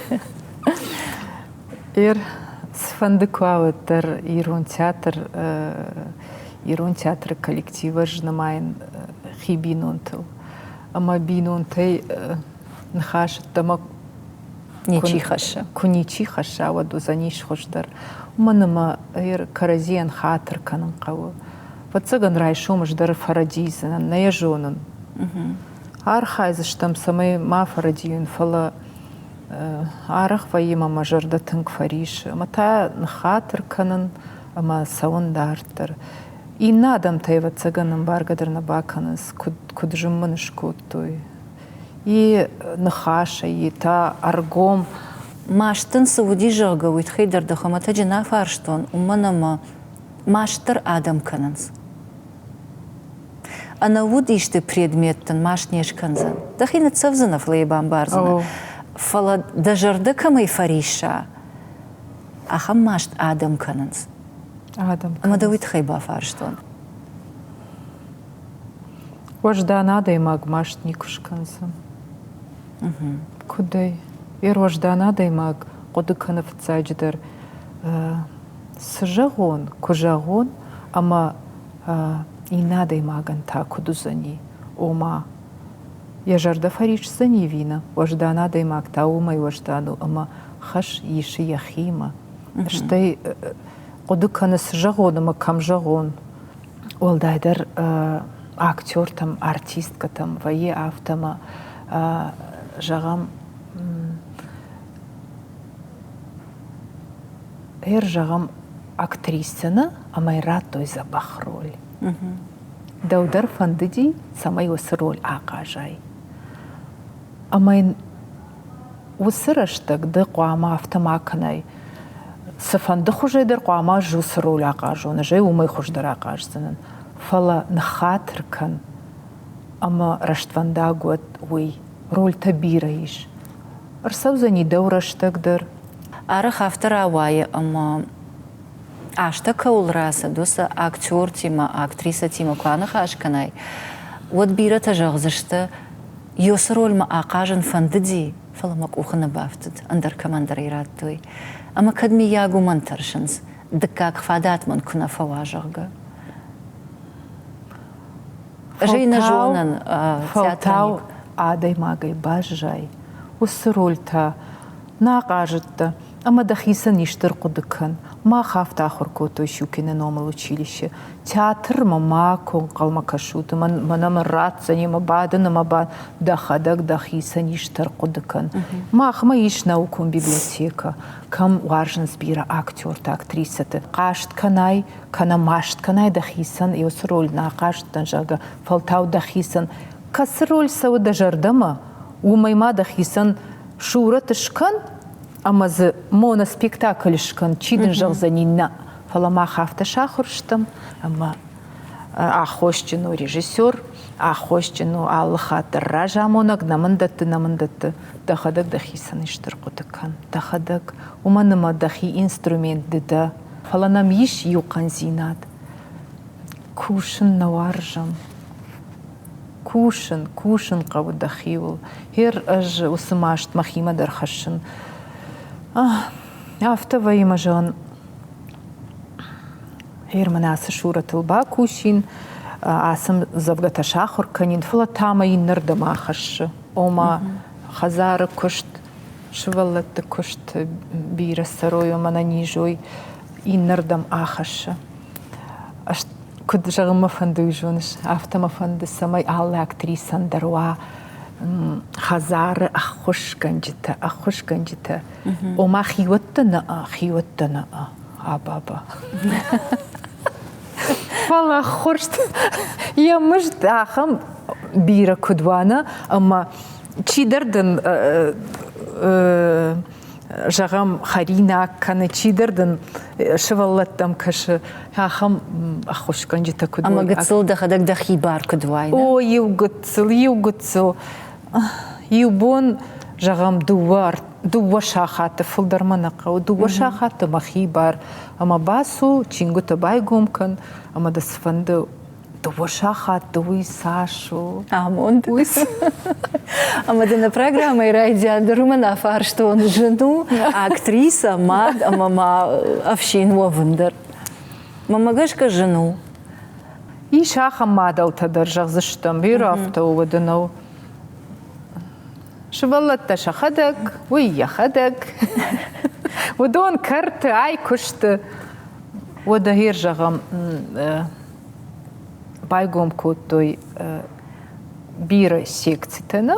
Ир цыфӕнды куы уа, уӕддӕр ирон театр ирон театры коллектив ӕз нымайын хи бинонтыл. Ӕмӕ бинонтӕй ныхас ӕддӕмӕ ничи хӕссы. Куы ничи хӕсса, уӕд уыдзӕнис хуыздӕр. Уымӕн ӕмӕ кӕрӕдзийӕн хатыр кӕнын хъӕуы. Ӕвӕццӕгӕн, райсом ӕз дӕр фӕрӕдийдзынӕн, нӕ йӕ зонын. Архайдзыстӕм, цӕмӕй ма фӕрӕдийын, фӕлӕ арӕх вӕййы ӕмӕ мӕ зӕрдӕ тынг фӕрисы. Ӕмӕ та ныххатыр кӕнын ӕмӕ цӕуын дарддӕр. Иннӕ адӕмтӕ, ӕвӕццӕгӕн, ӕмбаргӕ дӕр нӕ бакӕнынц, куыд, куыд зын мын скодтой. И ныхасӕй, и та ӕргом. Маст дын цы уыди, зӕгъгӕ, уый тыххӕй дӕр дӕ хуымӕтӕджы нӕ фарстон, уымӕн ӕмӕ маст дӕр адӕм кӕнынц. Ӕнӕуд исты предмет дын маст не скӕндзӕн. Дӕхи ныццӕвдзынӕ, фӕлӕ йӕ бамбардзынӕ. Фӕлӕ дӕ зӕрдӕ кӕмӕй фӕрисса, ахӕм маст адӕм кӕнынц. Адӕм Ӕмӕ дӕ уый тыххӕй бафарстон. Уӕздан адӕймаг маст никуы скӕндзӕн. Куыдӕй? Йе уӕздан адӕймаг хъуыды кӕны фыццаджыдӕр цы зӕгъон, куы зӕгъон, ӕмӕ иннӕ адӕймагӕн та куыд уыдзӕни, ома йӕ зӕрдӕ фӕрисдзӕни ӕви нӕ? Уӕздан адӕймаг та уымӕй уӕздан у, ӕмӕ хӕс исы йӕхимӕ. Стӕй хъуыды кӕны, цы зӕгъон ӕмӕ кӕм зӕгъон. Уӕлдайдӕр актертӕм, артисткӕтӕм вӕййы афтӕ ӕмӕ, зӕгъӕм, Ӕр, зӕгъӕм, актрисӕ нӕ ӕмӕ йын радтой дзӕбӕх роль. Дӕу дӕр фӕндыди, цӕмӕй уыцы роль ахъазай. Ӕмӕ йын уыцы рӕстӕг ды хъуамӕ афтӕ ма кӕнай, цыфӕнды хуызӕй дӕр хъуамӕ ӕз уыцы роль ахъазон, ӕз ӕй уымӕй хуыздӕр ахъаздзынӕн. Фӕлӕ ныххатыр кӕн ӕмӕ рӕствӕндаг уӕд уый. Рольтӕ бирӕ ис. Ӕрцӕудзӕни дӕу рӕстӕг дӕр. Арӕх афтӕ рауайы, ӕмӕ азтӕ кӕуыл рацыд, уыцы актертимӕ, актрисӕтимӕ куы аныхас кӕнай, уӕд бирӕтӕ зӕгъдзысты, Ёсы рольмӕ ахъазын фӕндыди, фӕлӕ мӕ къухы нӕ бафтыд, ӕндӕр кӕмӕндӕр ӕй радтой. Ӕмӕ кӕд миййаг уымӕн тӕрсынц, дыккаг фадат мын куы нӕ фӕуа, зӕгъгӕ. Ӕз ӕй нӕ зонын. Фӕлтау адӕймагӕй баззай, уыцы рольтӕ нӕ ахъазыдтӕ ӕмӕ дӕхицӕн исты ӕрхъуыды кӕн. Мах афтӕ ахуыр кодтой Щукины номыл училище. Театрмӕ макуы ӕнхъӕлмӕ кӕсут, мӕнӕ мын ратдзӕни мӕ бадын ӕмӕ дӕхӕдӕг дӕхицӕн исты ӕрхъуыды кӕн. Махмӕ ис наукон библиотекӕ, кӕм уарзынц бирӕ актертӕ, актрисӕты. Хъаст кӕнай, кӕнӕ маст кӕнай дӕхицӕн, уыцы роль нӕ ахъазыдтӕн, зӕгъгӕ, фӕлтау дӕхицӕн кӕцы роль цӕуы дӕ зӕрдӕмӕ, уымӕй ма дӕхицӕн сурӕт скӕн ӕмӕ дзы моноспектакль скӕн, чи дын зӕгъдзӕни нӕ. Фӕлӕ мах афтӕ сахуыр стӕм, ӕмӕ аххосджын у режиссер, аххосджын у алы хатт дӕр разамонӕг, нӕ мын дӕтты, нӕ мын дӕтты. Дӕхӕдӕг дӕхицӕн исты рхъуыды кӕн, дӕхӕдӕг, уымӕн ӕмӕ дӕхи инструмент ды дӕ. Фӕлӕ нӕм ис иу хъӕндзинад. Кусын нӕ уарзӕм. Кусын, кусын хъӕуы дӕхиуыл. Гъер ӕз уыцы маст мӕхимӕ дӕр хӕссын. Афтӕ вӕййы мӕ зӕгъын, гъер мын ацы сурӕтыл бакусин, ацы ӕмдзӕвгӕтӕ сахуыр кӕнин, фӕлӕ та мӕ иннӕрдӕм ахӕссы. Ома хӕдзары куыст, сывӕллӕтты куыст бирӕ цӕрой ӕмӕ ӕнӕнизой, иннӕрдӕм ахӕссы. Куыд зӕгъын мӕ фӕнды, уый зоныс, афтӕ мӕ фӕнды, цӕмӕй алы актрисӕн дӕр уа хӕдзары ӕххуысгӕнджытӕ, ӕххуысгӕнджытӕ. Ома хиуӕттӕ нӕ, хиуӕттӕ нӕ, абаба. Фӕлӕ ӕххуырст йӕ мызд ахӕм бирӕ куыд уа, нӕ, ӕмӕ чидӕр дын зӕгъӕм, хӕринаг кӕны, чидӕр дын сывӕллӕттӕм кӕсы, ахӕм ӕххуысгӕнджытӕ куыд Ӕмӕ гыццыл дӕхӕдӕг дӕхи бар куыд уай, О, иу гыццыл, иу гыццыл. Иу бон, зӕгъӕм, дыууӕ сахаты фылдӕр мӕ нӕ хъӕуы, дыууӕ сахаты мӕхи бар ӕмӕ бацу, чингуытӕ байгом кӕн, ӕмӕ дӕ цыфӕнды дыууӕ сахаты уый цас у? Амонд. Ӕмӕ дын нӕ программӕйы райдиан дӕр уымӕн афарстон, зын у актрисӕ, мад ӕмӕ ма ӕфсин уӕвын дӕр. Мӕнмӕ гӕсгӕ зын у. Ис ахӕм мадӕлтӕ дӕр, зӕгъдзыстӕм, бирӕ афтӕ у, уӕдӕ нӕу. Сывӕллӕттӕ сӕхӕдӕг, уый йӕхӕдӕг. Уыдон кӕрты, ай куысты. Уӕдӕ гъер зӕгъӕм, байгом кодтой бирӕ секцитӕ нӕ,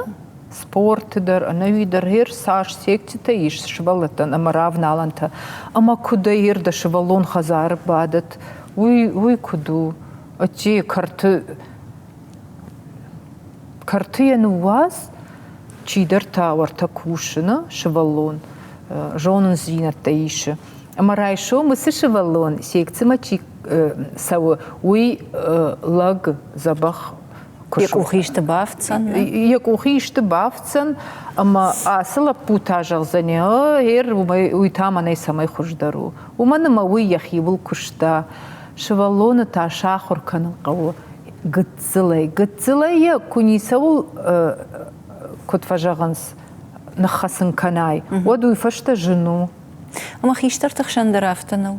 спорты дӕр, ӕнӕуи дӕр гъер цас секцитӕ ис сывӕллӕттӕн ӕмӕ равналӕнтӕ. Ӕмӕ куыд ӕгӕр дӕ сывӕллон хӕдзары бадӕт, уый, уый куыд у? Ӕддейы кӕрты кӕрты йӕ ныууадз, чидӕр та уӕртӕ кусы, нӕ, сывӕллон зонындзинӕдтӕ исы. Ӕмӕ райсом уыцы сывӕллон секцимӕ чи цӕуы, уый лӕг дзӕбӕх Йӕ къухы исты бафтдзӕн? Йӕ къухы исты бафтдзӕн, ӕмӕ ацы лӕппу та зӕгъдзӕни, ӕр, уый та мӕнӕй цӕмӕй хуыздӕр у. Уымӕн ӕмӕ уый йӕхиуыл куыста. Сывӕллоны та сахуыр кӕнын хъӕуы гыццылӕй. Гыццылӕй йӕ куы ницӕуыл, куыд фӕзӕгъынц, ныххӕцын кӕнай, уӕд уый фӕстӕ зын у. Ӕмӕ хистӕрты хсӕн дӕр афтӕ нӕу?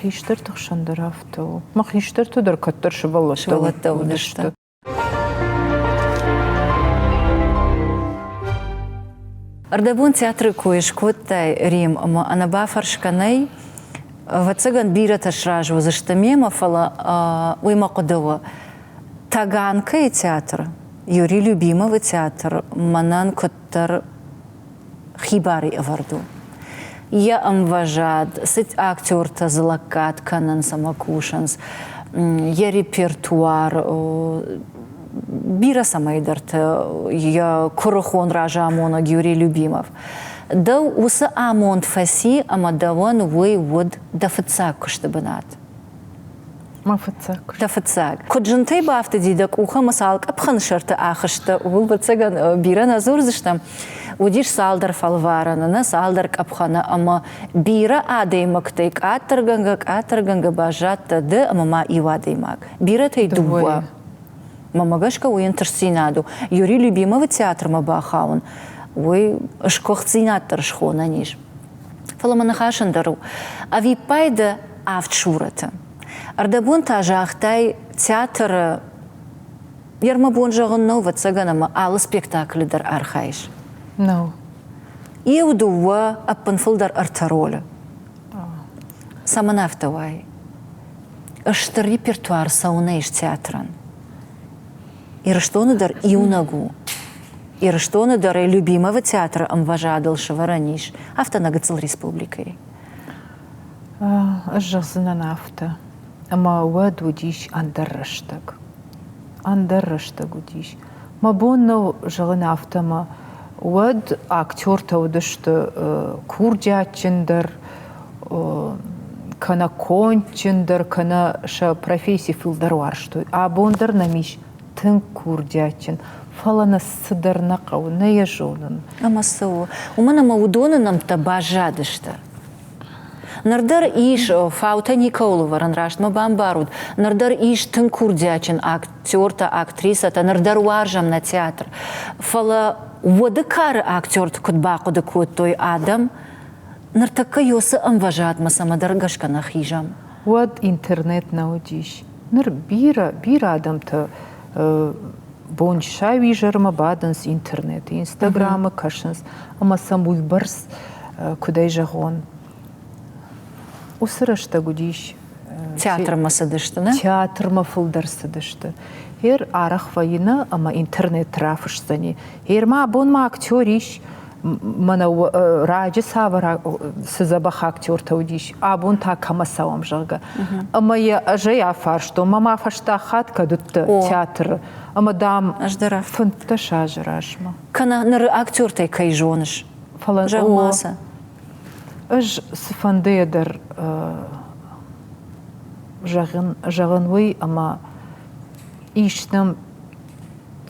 Хистӕрты хсӕн дӕр афтӕ у. Мӕ хистӕртӕ дӕр кӕддӕр сывӕллӕттӕ уыдысты. Ӕрдӕбон театры кой скодтай, Рим, ӕмӕ ӕнӕбафӕрсгӕ нӕй. Ӕвӕццӕгӕн, бирӕтӕ сразы уыдзысты мемӕ, фӕлӕ уый мӕ хъуыды у. Таганкӕйы театр, Юрий Любимовы театр мӕнӕн куыддӕр хибарӕй ӕвӕрд у. Йӕ ӕмвӕзад, цы актертӕ дзы лӕггад кӕнынц ӕмӕ кусынц, йӕ репертуар, бирӕ цӕмӕйдӕрты йӕ куырыхон разамонӕг Юрий Любимов. Дӕу уыцы амонд фӕци ӕмӕ дӕуӕн уый уыд дӕ фыццаг куысты бынат. Мӕ фыццаг куыст. Дӕ фыццаг. Куыд зынтӕй бафтыди дӕ къухы ӕмӕ цал къӕпхӕны сӕрты ахызтӕ, ууыл, ӕвӕццӕгӕн, бирӕ нӕ дзурдзыстӕм. Уыдис цалдӕр фӕлварӕны, нӕ цалдӕр къӕпхӕны ӕмӕ бирӕ адӕймӕгтӕй къаддӕргӕнгӕ, къаддӕргӕнгӕ баззадтӕ ды ӕмӕ ма иу адӕймаг. Бирӕтӕй дыууӕ. Мӕнмӕ гӕсгӕ уый ӕнтыстдзинад у. Юрий Любимовы театрмӕ бахауын, уый сгуыхтдзинад дӕр схонӕн ис. Фӕлӕ мӕ ныхас ӕндӕр у. Ӕвиппайды авд сурӕты. Ӕрдӕбон та загътай театры йе мӕ бон зӕгъын нӕу, ӕвӕццӕгӕн, ӕмӕ алы спектаклы дӕр архайыс. Нӕу. Иу, дыууӕ, ӕппынфылдӕр ӕртӕ ролы. Цӕмӕн афтӕ уайы? Стыр репертуар цӕуынӕ ис театрӕн. Ирыстоны дӕр иунӕг у. Ирыстоны дӕр Любимовы театры ӕмвӕзадыл сӕвӕрӕн ис, афтӕ нӕ гыццыл республикӕйы. Ӕз зӕгъдзынӕн афтӕ, ӕмӕ уӕд уыдис ӕндӕр рӕстӕг. Ӕндӕр рӕстӕг уыдис. Мӕ бон нӕу зӕгъын афтӕ, ӕмӕ уӕд актертӕ уыдысты курдиатджындӕр, кӕнӕ кондджындӕр, кӕнӕ сӕ професси фылдӕр уарзтой. Абон дӕр нӕм ис тынг курдиатджын, фӕлӕ нӕ цыдӕр нӕ хъӕуы, нӕ йӕ зонын. Ӕмӕ цы у? Уымӕн ӕмӕ уыдоны нӕмттӕ баззадысты. Ныр дӕр ис, фаутӕ никӕуыл ӕвӕрын, раст мӕ бамбарут, ныр дӕр ис тынг курдиатджын актертӕ, актрисӕтӕ, ныр дӕр уарзӕм нӕ театр. Фӕлӕ уӕды кары актерты куыд бахъуыды кодтой адӕм, ныртӕккӕ уыцы ӕмвӕзадмӕ цӕмӕдӕр гӕсгӕ нӕ хизӕм. Уӕд интернет нӕ уыдис. Ныр бирӕ, бирӕ адӕмтӕ бонсауизӕрмӕ бадынц интернеты, Инстаграмы кӕсынц, ӕмӕ сӕм уыйбӕрц, куыдӕй зӕгъон, уыцы рӕстӕг уыдис. Театрмӕ цыдысты, нӕ? Театрмӕ фылдӕр цыдысты. Гъер арӕх вӕййы нӕ, ӕмӕ интернет рафысдзӕни. Гъер ма абон ма актер ис. Мӕнӕ раджы цавӕр цы дзӕбӕх актертӕ уыдис, абон та кӕмӕ цӕуӕм, зӕгъгӕ. Ӕмӕ йӕ ӕз ӕй афарстон, мӕ ма фӕстаг хатт кӕд уыдтӕ театры? Ӕмӕ, дам, 15 азы размӕ. Кӕнӕ ныры актертӕй кӕй зоныс? Фӕлӕ Зӕгъ-ма сӕ. Ӕз цыфӕндыйӕ дӕр зӕгъын, зӕгъын уый, ӕмӕ ис нӕм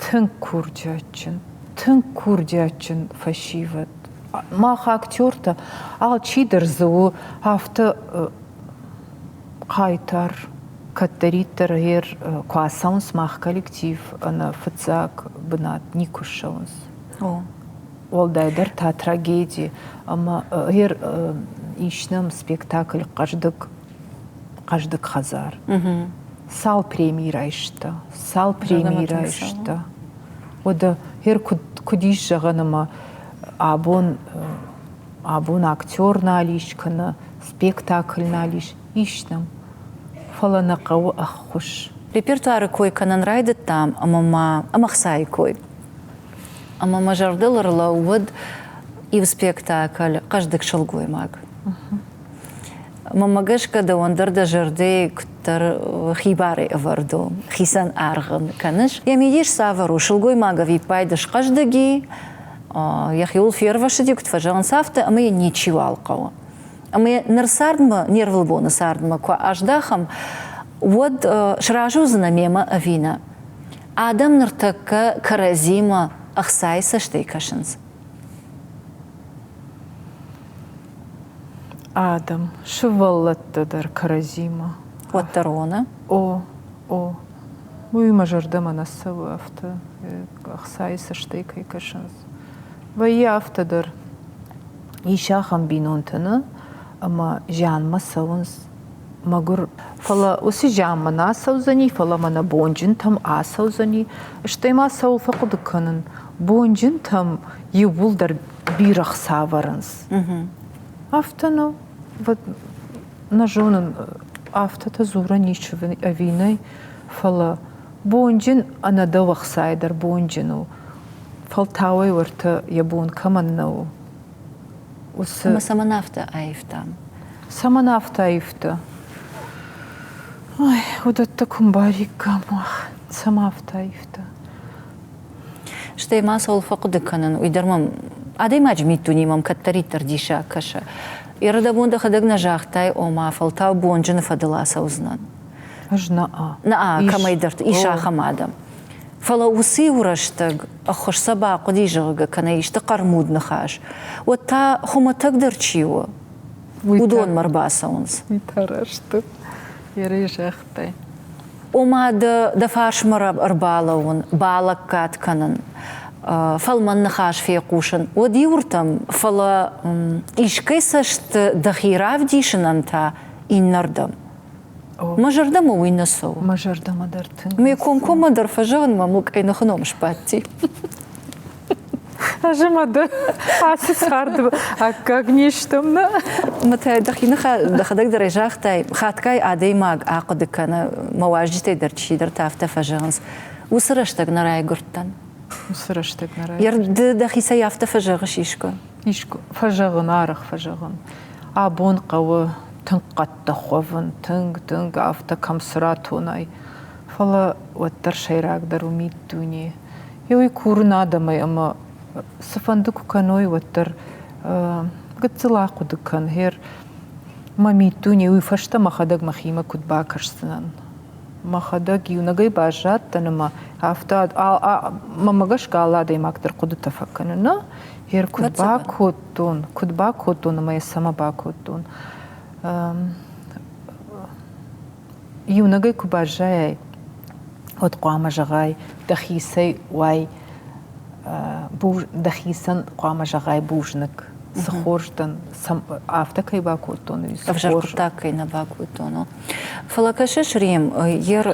тынг курдиатджын, тынг курдиатджын фӕсивӕд. Мах актертӕ, алчидӕр дзы у афтӕ хъайтар, кӕддӕриддӕр ӕр куы ацӕуынц мах коллектив ӕнӕ фыццаг бынат никуы ссӕуынц. Уӕлдайдӕр та трагеди ӕмӕ ӕр ис нӕм спектакль хъӕздыг хъӕздыг хӕдзар. Цал преми райста, цал преми райста. Уӕдӕ хер куыд, куыд ис зӕгъӕн ӕмӕ абон абон актер нал ис кӕнӕ спектакль нал ис, ис нӕм. Фӕлӕ нӕ хъӕуы ӕххуыс. Репертуары кой кӕнын райдыдтам ӕмӕ ма ӕмӕ хцайы кой. Ӕмӕ мӕ зӕрдыл ӕрлӕууыд иу спектакль «Хъӕздыг сылгоймаг». Мӕнмӕ гӕсгӕ дӕуӕн дӕр дӕ зӕрдӕйы куыддӕр хибарӕй ӕвӕрд у, хицӕн аргъ ын кӕныс. Йӕ мидис цавӕр у? Сылгоймаг ӕвиппайды схъӕздыг и, йӕхиуыл фервӕссыди, куыд фӕзӕгъынц, афтӕ, ӕмӕ йӕ ничиуал хъӕуы. Ӕмӕ ныр цардмӕ, не рвылбоны цардмӕ куы аздӕхӕм, уӕд сразы уыдзынӕ мемӕ ӕви нӕ? Адӕм ныртӕккӕ кӕрӕдзимӕ ӕхцайы цӕстӕй кӕсынц. Адӕм, сывӕллӕттӕ дӕр кӕрӕдзимӕ. Уӕддӕр уоны? О, о. Уый мӕ зӕрдӕмӕ нӕ цӕуы афтӕ, ӕхцайы цӕстӕй кӕй кӕсынц. Вӕййы афтӕ дӕр. Ис ахӕм бинонтӕ нӕ, ӕмӕ зианмӕ цӕуынц мӕгуыр. Фӕлӕ уыцы зианмӕ нӕ ацӕудзӕни, фӕлӕ мӕнӕ бонджынтӕм ацӕудзӕни. Стӕй ма цӕуыл фӕхъуыды кӕнын, бонджынтӕм иууылдӕр бирӕ хца ӕвӕрынц. Афтӕ нӕу. Вот нӕ зонын, афтӕтӕ дзурӕн ис ӕви нӕй, фӕлӕ бонджын ӕнӕ дӕу ӕхцайӕ дӕр бонджын у. Фӕлтауӕй уӕртӕ йӕ бон кӕмӕн нӕу, уыцы... Ӕмӕ цӕмӕн афтӕ аивтам? Цӕмӕн афтӕ аивта? Ой, уыдӕттӕ куы мбариккам мах, цӕмӕ афтӕ аивта? Стӕй ма цӕуыл фӕхъуыды кӕнын, уый дӕр мӕм адӕймаджы миддуне мӕм кӕддӕриддӕр диссаг кӕсы. Ӕрдӕбон дӕхӕдӕг нӕ загътай, ома фӕлтау бонджыны фӕдыл ацӕудзынӕн. Ӕз нӕ. Нӕ, кӕмӕйдӕрты ис ахӕм адӕм. Фӕлӕ уыцы-иу рӕстӕг ӕххуыс сӕ бахъуыди, зӕгъгӕ, кӕнӕ исты хъӕрмуд ныхас, уӕд та хуымӕтӕгдӕр чи у, уыдонмӕ ӕрбацӕуынц. Уый та раст у, Ерӕй загътай. Ома дӕ дӕ фарсмӕ ӕрбалӕууын, балӕггад кӕнын, фӕлмӕн ныхас фехъусын, уӕд иуыртӕм, фӕлӕ искӕй цӕсты дӕхи равдисынӕн та иннӕрдӕм. Мӕ зӕрдӕмӕ уый нӕ цӕуы. Мӕ зӕрдӕмӕ дӕр тынг. Ме комкоммӕ дӕр фӕзӕгъын, мӕ мыл къӕйныхы ном сбадти. Ӕз ӕмӕ дӕ ацы царды аккаг не стӕм, нӕ? Мӕ дӕхи дӕхӕдӕг дӕр ӕй загътай, хатгай адӕймаг ахъуыды кӕны, мӕ уазджытӕй дӕр чидӕртӕ афтӕ фӕзӕгъынц, уыцы рӕстӕг нӕ райгуырдтӕн. Уыцы рӕстӕг нӕ райгуырдтӕн. Ды дӕхицӕй афтӕ фӕзӕгъыс искуы? Искуы фӕзӕгъын, арӕх фӕзӕгъын. Абон хъӕуы тынг хъӕддых уӕвын, тынг, тынг афтӕ кӕм цы ратонай. Фӕлӕ уӕддӕр сӕйрагдӕр у миддуне. Уый курын адӕмӕй ӕмӕ цыфӕнды куы кӕной, уӕддӕр гыццыл ахъуыды кӕн, гъер мӕ миддуне уый фӕстӕ мӕхӕдӕг мӕхимӕ куыд бакӕсдзынӕн. Мӕхӕдӕг иунӕгӕй баззадтӕн ӕмӕ афтӕ мӕнмӕ гӕсгӕ алы адӕймаг дӕр хъуыдытӕ фӕкӕны, нӕ, гъер куыд бакодтон, куыд бакодтон ӕмӕ йӕ цӕмӕ бакодтон. Иунӕгӕй куы баззайай, уӕд хъуамӕ зӕгъай, дӕхицӕй уай, дӕхицӕн хъуамӕ зӕгъай бузныг, цы хорз дӕн, афтӕ кӕй бакодтон, уый цы Ӕвзӕр хъуыддаг кӕй нӕ бакодтон. Фӕлӕ кӕсыс, Рим, ер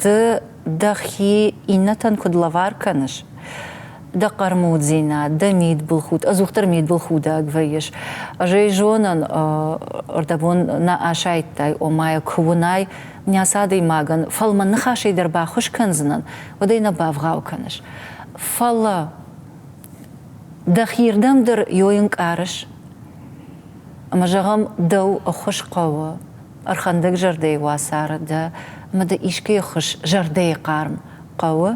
ды дӕхи иннӕтӕн куыд лӕвар кӕныс, дӕ хъӕрмуддзинад, дӕ мидбылхудт, ӕдзухдӕр мидбылхудӕг вӕййыс. Ӕз ӕй зонын, ӕрдӕбон нӕ асайдтай, ома йӕ куы уынай, ницы адӕймагӕн фӕлмӕн ныхасӕй дӕр баххуыс кӕндзынӕн, уӕд ӕй нӕ бавгъау кӕныс. Фӕлӕ Дӕхирдӕм дӕр ёй ӕнкъарыс? Ӕмӕ, зӕгъӕм, дӕу ӕххуыс хъӕуы, ӕрхӕндӕг зӕрдӕйы уацары дӕ ӕмӕ дӕ искӕй ӕххуыс зӕрдӕйы хъарм хъӕуы,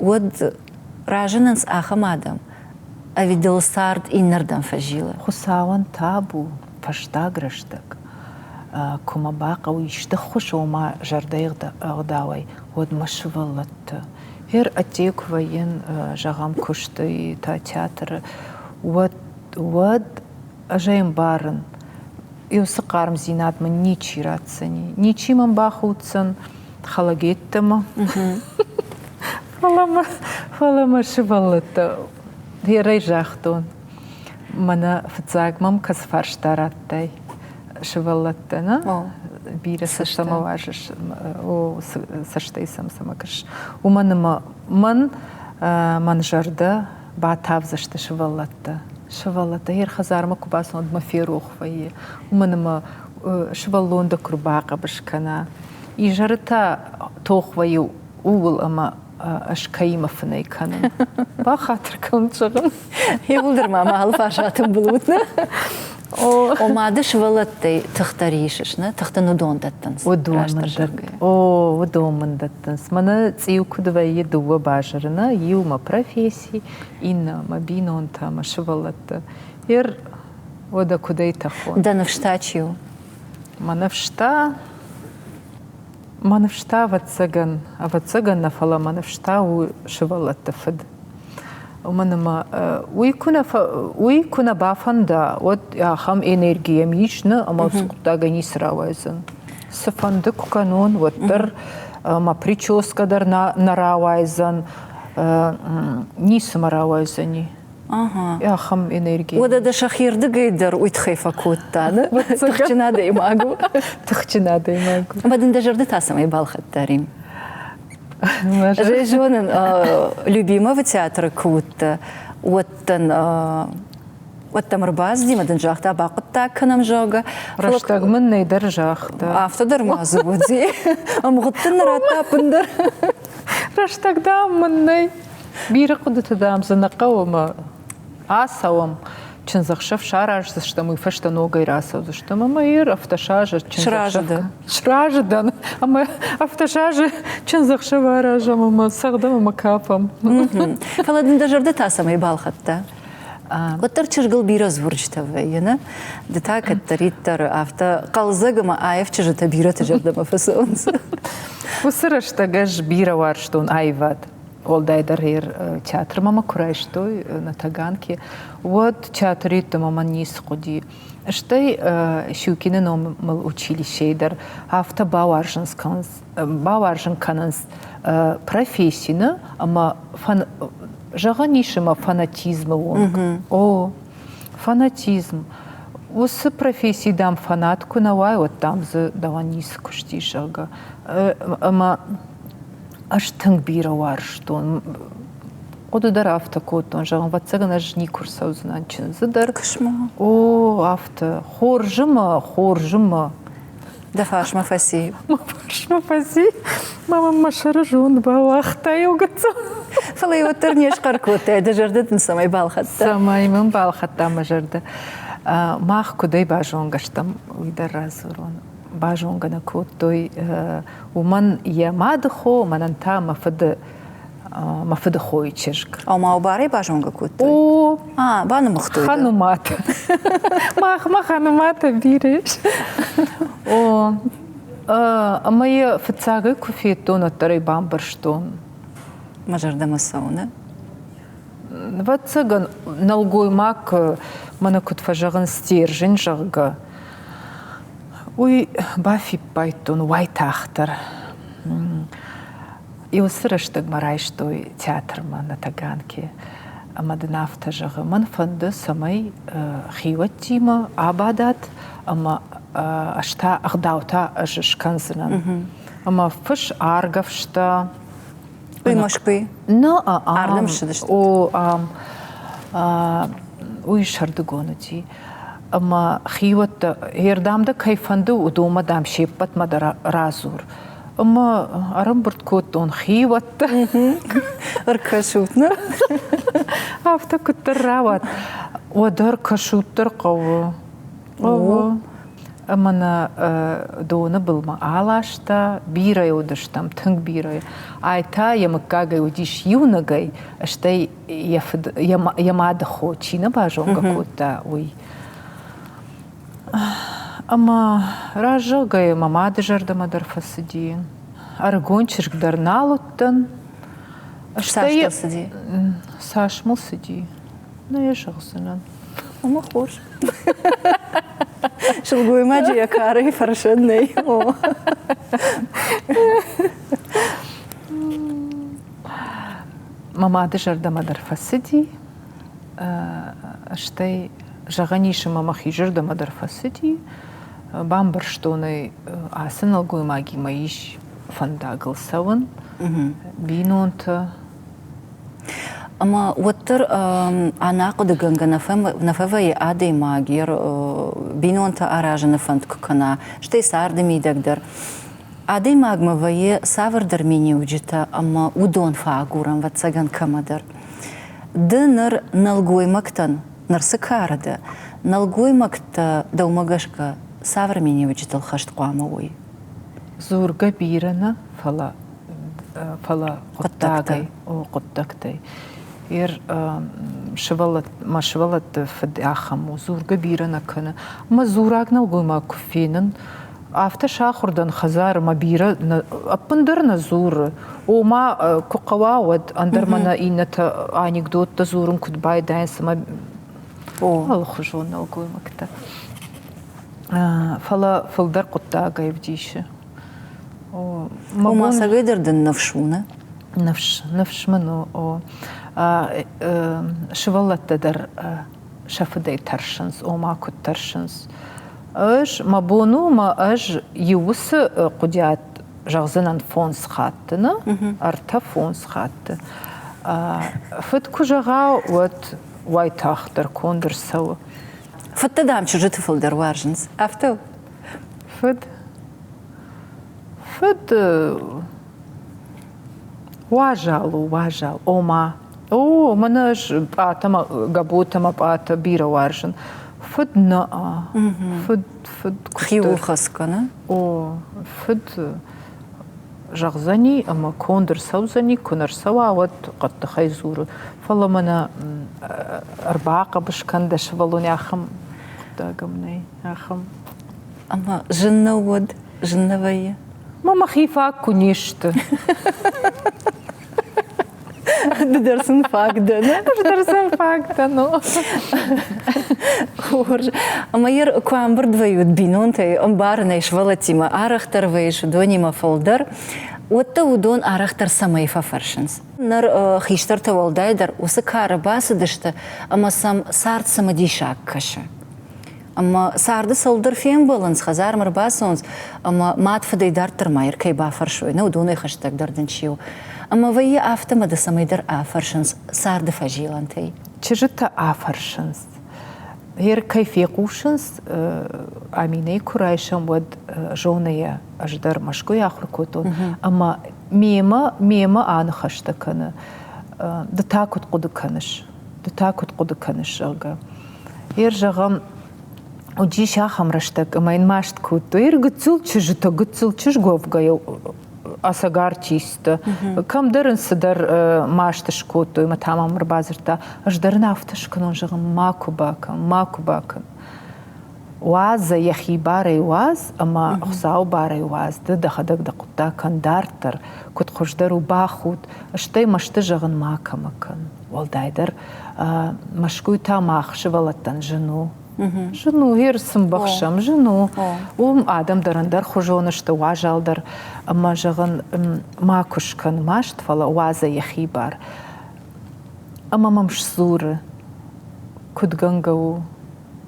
уӕд разынынц ахӕм адӕм, ӕви дыл цард иннӕрдӕм фӕзилы? Хуыцауӕн табу, фӕстаг рӕстӕг, куы мӕ бахъӕуы исты ххуыс, ома зӕрдӕйы ӕгъдауӕй, уӕд мӕ сывӕллӕтты. Гъер ӕдде куы вӕййын, зӕгъӕм, куысты та театры, уӕд, уӕд ӕз ӕй ӕмбарын, уыцы хъармдзинад мын ничи ратдзӕни, ничи мӕм бахуддзӕн хӕлӕгеттӕмӕ. Фӕлӕ мӕ, фӕлӕ мӕ сывӕллӕттӕ, гъерӕй загътон, мӕнӕ фыццаг мӕм кӕцы фарста радтай сывӕллӕттӕ, нӕ? Бирӕ цӕстӕмӕ уарзыс, о, цӕстӕй сӕм цӕмӕ кӕсыс. Уымӕн ӕмӕ мӕн, мӕн зӕрдӕ батавдзысты сывӕллӕттӕ. Сывӕллӕттӕ йе хӕдзармӕ куы бацӕуынц, уӕд мӕ ферох вӕййы. Уымӕн ӕмӕ сывӕллон дӕ куы рбахъӕбыс кӕна. Изӕры та тох вӕййы ууыл ӕмӕ ӕз кӕимӕ фынӕй кӕнын. Бахатыр кӕн, зӕгъын. Иууылдӕр ма мӕ алыварс атымбыл ут, нӕ? Ома ды сывӕллӕттӕй тыхдӕр исыс, нӕ? Тых дын уыдон дӕттынц. Уыдон мын О, уыдон мын дӕттынц. Мӕнӕ цъиу куыд вӕййы дыууӕ базыры, нӕ? Иу мӕ професси, иннӕ мӕ бинонтӕ, мӕ сывӕллӕттӕ. Ер уӕдӕ куыдӕй тӕхон? Дӕ ныфс та чи у? Мӕ ныфс та Мӕ ныфс та, ӕвӕццӕгӕн, ӕвӕццӕгӕн нӕ, фӕлӕ мӕ ныфс та у сывӕллӕтты фыд. Уымӕн ӕмӕ уый куы нӕ, уый куы нӕ бафӕнда, уӕд ахӕм энерги йӕм ис, нӕ, ӕмӕ уыцы хъуыддагӕй ницы рауайдзӕн. Цыфӕнды куы кӕнон, уӕддӕр мӕ прическа дӕр нӕ рауайдзӕн, ницы мӕ рауайдзӕни. Ахӕм энерги. Уӕдӕ дӕ сӕхирдыгӕй дӕр уый тыххӕй фӕкодта, нӕ? Тыхджын адӕймаг у. Тыхджын адӕймаг у. Ӕмӕ дын дӕ зӕрдӕ та цӕмӕй балхӕдта, Рим? Ӕз зонын, Любимовы театры куы уыдтӕ, уӕд дын уӕд дӕм ӕрбацыди ӕмӕ дын загъта, бахъуыддаг кӕнӕм, зӕгъгӕ. Рӕстӕг мын нӕй дӕр загъта. Афтӕ дӕр ма дзы уыди. Ӕмгъуыд дын радта ӕппындӕр? Рӕстӕг, дам, мын нӕй. Бирӕ хъуыдыты, дам, дзы нӕ хъӕуы ӕмӕ ацӕуӕм, чындзӕхсӕв сараздзыстӕм, уый фӕстӕ ногӕй рацӕудзыстӕм ӕмӕ ир афтӕсазы Сразы дӕ? Сразы дӕн ӕмӕ афтӕсазы чындзӕхсӕв аразӕм ӕмӕ цӕгъдӕм ӕмӕ кафӕм. Фӕлӕ дын дӕ зӕрдӕ та цӕмӕй балхӕдта? Уӕддӕр чызгыл бирӕ дзурджытӕ вӕййы, нӕ? Ды та кӕддӕриддӕр афтӕ хъӕлдзӕг ӕмӕ аив чызджытӕ бирӕты зӕрдӕмӕ фӕцӕуынц. Уыцы рӕстӕг ӕз бирӕ уарзтон аивад. Уӕлдайдӕр театрмӕ мӕ куы райстой на Таганке, уӕд театры йеддӕмӕ мӕн ницы хъуыди. Стӕй Щукины номыл училищейы дӕр афтӕ бауарзын бауарзын кӕнынц професси нӕ ӕмӕ зӕгъӕн ис ӕмӕ фанатизмы онг. О, фанатизм. Уыцы професси, дам, фанат куы нӕ уай, уӕд, дам, дзы дӕуӕн ницы куыст ис, зӕгъгӕ. Ӕмӕ ӕз тынг бирӕ уарзтон. Хъуыды дӕр афтӕ кодтон, зӕгъын, ӕвӕццӕгӕн ӕз никуы рцӕудзынӕн чындзы дӕр. Кысмӕ. О, афтӕ. Хорзы мӕ, хорзы мӕ. Дӕ фарсмӕ фӕци. Мӕ фарсмӕ фӕци. Мӕ мӕм мӕ сӕры зонд бауагъта иу гыццыл. Фӕлӕ уӕддӕр не схъӕр кодтай, дӕ зӕрдӕ дын цӕмӕй балхӕдта? Цӕмӕй мын балхӕдта мӕ зӕрдӕ. Мах куыдӕй базонгӕ стӕм, уый дӕр радзурон. Базонгӕ нӕ кодтой уымӕн йӕ мады хо, мӕнӕн та мӕ фыды мӕ фыды хойы чызг. Ома барӕй базонгӕ кодтой? О, а, банымыгътой. Ханумат. Махмӕ хануматӕ бирӕ ис. О, ӕмӕ йӕ фыццагӕй куы федтон, уӕддӕр ӕй бамбӕрстон. Мӕ зӕрдӕмӕ цӕуы, нӕ? Ӕвӕццӕгӕн, нӕлгоймаг, мӕнӕ куыд фӕзӕгъынц, стержень, зӕгъгӕ, Уый бафиппайдтон уайтагъддӕр. Уыцы рӕстӕгмӕ райстой театрмӕ на Таганке ӕмӕ дын афтӕ зӕгъы, мӕн фӕнды, цӕмӕй хиуӕттимӕ абадат ӕмӕ ӕз та ӕгъдау та ӕз скӕндзынӕн. Ӕмӕ фыс аргӕвста. Уый Мӕскуыйы? Нӕ, Ардӕм ссыдысты? О, ам. Уый сӕрдыгон уыди. Ӕмӕ хиуӕттӕ, ердӕм дӕ кӕй фӕнды, уыдонмӕ, дам, се ппӕтмӕ дӕр радзур. Ӕмӕ ӕрӕмбырд кодтон хиуӕттӕ. Ӕркӕсут нӕ? Афтӕ куыддӕр рауад. Уӕдӕ ӕркӕсут дӕр хъӕуы. Хъӕуы. Ӕмӕ нӕ доны былмӕ аласта. Бирӕ уыдыстӕм, тынг бирӕ. Ай та йӕ мыггагӕй уыдис иунӕгӕй, стӕй йӕ фыд, йӕ мады хо чи нӕ базонгӕ кодта, уый. Ӕмӕ раззагӕй мӕ мады зӕрдӕмӕ дӕр фӕцыди. Ӕрыгон чызг дӕр нал уыдтӕн. Цас дыл цыди? Цас мыл цыди? Нӕ йӕ зӕгъдзынӕн. Ӕмӕ хорз. Сылгоймаджы йӕ карӕй фӕрсӕн нӕй. Мӕ мады зӕрдӕмӕ дӕр фӕцыди. Стӕй зӕгъӕн ис, ӕмӕ мӕхи зӕрдӕмӕ дӕр фӕцыди. Бамбӕрстон ӕй, ацы нӕлгоймагимӕ ис фӕндагыл цӕуын, бинонтӕ. Ӕмӕ уӕддӕр ӕнӕхъуыдыгӕнгӕ нӕ фӕвӕййы адӕймаг йӕ бинонтӕ аразыны фӕнд куы кӕна, стӕй царды мидӕг дӕр. Адӕймагмӕ вӕййы цавӕрдӕр миниуджытӕ ӕмӕ уыдон фӕагурӕм, ӕвӕццӕгӕн, кӕмӕдӕр. Ды ныр нӕлгоймӕгтӕн, ныр цы кары дӕ, нӕлгоймӕгтӕ дӕумӕ гӕсгӕ цавӕр миниуджытыл хӕст хъуамӕ уой? Дзургӕ бирӕ нӕ, фӕлӕ, фӕлӕ хъуыддагӕй, о, хъуыддӕгтӕй. Ер сывӕллӕт, мӕ сывӕллӕтты фыд ахӕм у, дзургӕ бирӕ нӕ кӕны. Мӕ дзураг нӕлгоймаг куы фенын, афтӕ сахуыр дӕн хӕдзары мӕ бирӕ ӕппындӕр нӕ дзуры. Ома, куы хъӕуа, уӕд ӕндӕр мӕнӕ иннӕтӕ анекдоттӕ дзурын куыд байдайынц ӕмӕ алыхуызон нӕлгоймӕгтӕ. Фӕлӕ фылдӕр хъуыддагӕй ӕвдисы. Ома, цӕгӕйдӕр дын ныфс у, нӕ? Ныфс, ныфс мын у. О. Сывӕллӕттӕ дӕр сӕ фыдӕй тӕрсынц, ома куыд тӕрсынц. Ӕз, мӕ бон у, мӕ ӕз иу уыцы хъуыдиат зӕгъдзынӕн фондз хатты, нӕ? Ӕртӕ фондз хатты. Фыд куы зӕгъа, уӕд уайтагъддӕр конд ӕрцӕуы. Фыдтӕ, дам, чызджыты фылдӕр уарзынц. Афтӕ у? Фыд. Фыд уазал у, уазал. Ома, о, мӕнӕ ӕз пъатӕ мӕ Гӕботӕ мӕ пъатӕ бирӕ уарзын. Фыд нӕ, фыд, фыд Хиуыл хӕцгӕ, нӕ? О, фыд зӕгъдзӕни ӕмӕ конд ӕрцӕудзӕни, куы нӕ рцӕуа, уӕд хъӕддыхӕй дзуры. Фӕлӕ мӕнӕ ӕрбахъӕбыс кӕн дӕ сывӕллоны ахӕм хъуыддаг ӕм нӕй, ахӕм. Ӕмӕ зын нӕ уӕд, зын нӕ вӕййы? Мӕ мӕхи фаг куы не сты. Ды дӕр сын фаг дӕ, нӕ? Ӕз дӕр сын фаг дӕн. Хорз. Ӕмӕ йӕ куы ӕмбырд вӕййут бинонтӕй, ӕмбарынӕй сывӕллӕттимӕ арӕхдӕр вӕййыс, уыдонимӕ фылдӕр, уӕд дӕ уыдон арӕхдӕр цӕмӕй фӕфӕрсынц? Ныр хистӕртӕ уӕлдайдӕр уыцы кары бацыдысты ӕмӕ сӕм цард цымыдисаг кӕсы. Ӕмӕ царды цӕуылдӕр фембӕлынц, хӕдзармӕ ӕрбацӕуынц, ӕмӕ мад фыдӕй дарддӕр ма кӕй бафӕрсой, нӕ уыдонӕй хӕстӕгдӕр дын чи у. Ӕмӕ вӕййы афтӕ, ӕмӕ дӕ цӕмӕйдӕр афӕрсынц царды фӕзилӕнтӕй. Чызджытӕ афӕрсынц. Гъер кӕй фехъусынц, Аминӕйы куы райсӕм, уӕд зоны йӕ, ӕз дӕр Мӕскуыйы ахуыр кодтон, ӕмӕ мемӕ, мемӕ аныхӕстӕ кӕны. Ды та куыд хъуыды кӕныс? Ды та куыд хъуыды кӕныс, зӕгъгӕ. Ер зӕгъӕм, уыдис ахӕм рӕстӕг, ӕмӕ йын маст кодтой. Ер гыццыл чызджытӕ, гыццыл чызг уӕвгӕйӕ ӕцӕг артисттӕ. Кӕмдӕр ын цыдӕр маст скодтой ӕмӕ та мӕм ӕрбадзырдта, ӕз дӕр ын афтӕ скӕнон, зӕгъын, макуы бакӕн, макуы бакӕн. Уадз ӕй йӕхи барӕй уадз ӕмӕ Хуыцауы барӕй уадз, ды дӕхӕдӕг дӕ хъуыддаг кӕн дарддӕр, куыд хуыздӕр у бахуд, стӕй мӕсты зӕгъын макӕмӕ кӕн. Уӕлдайдӕр Мӕскуыйы та мах сывӕллӕттӕн зын у. Зын у, гъер цы мбӕхсӕм, зын у. Уым адӕм дӕр ӕндӕрхуызон сты, уазал дӕр. Ӕмӕ, зӕгъын, макуы скӕн маст, фӕлӕ уадз ӕй йӕхи бар. Ӕмӕ мӕм сдзуры, куыд гӕнгӕ у,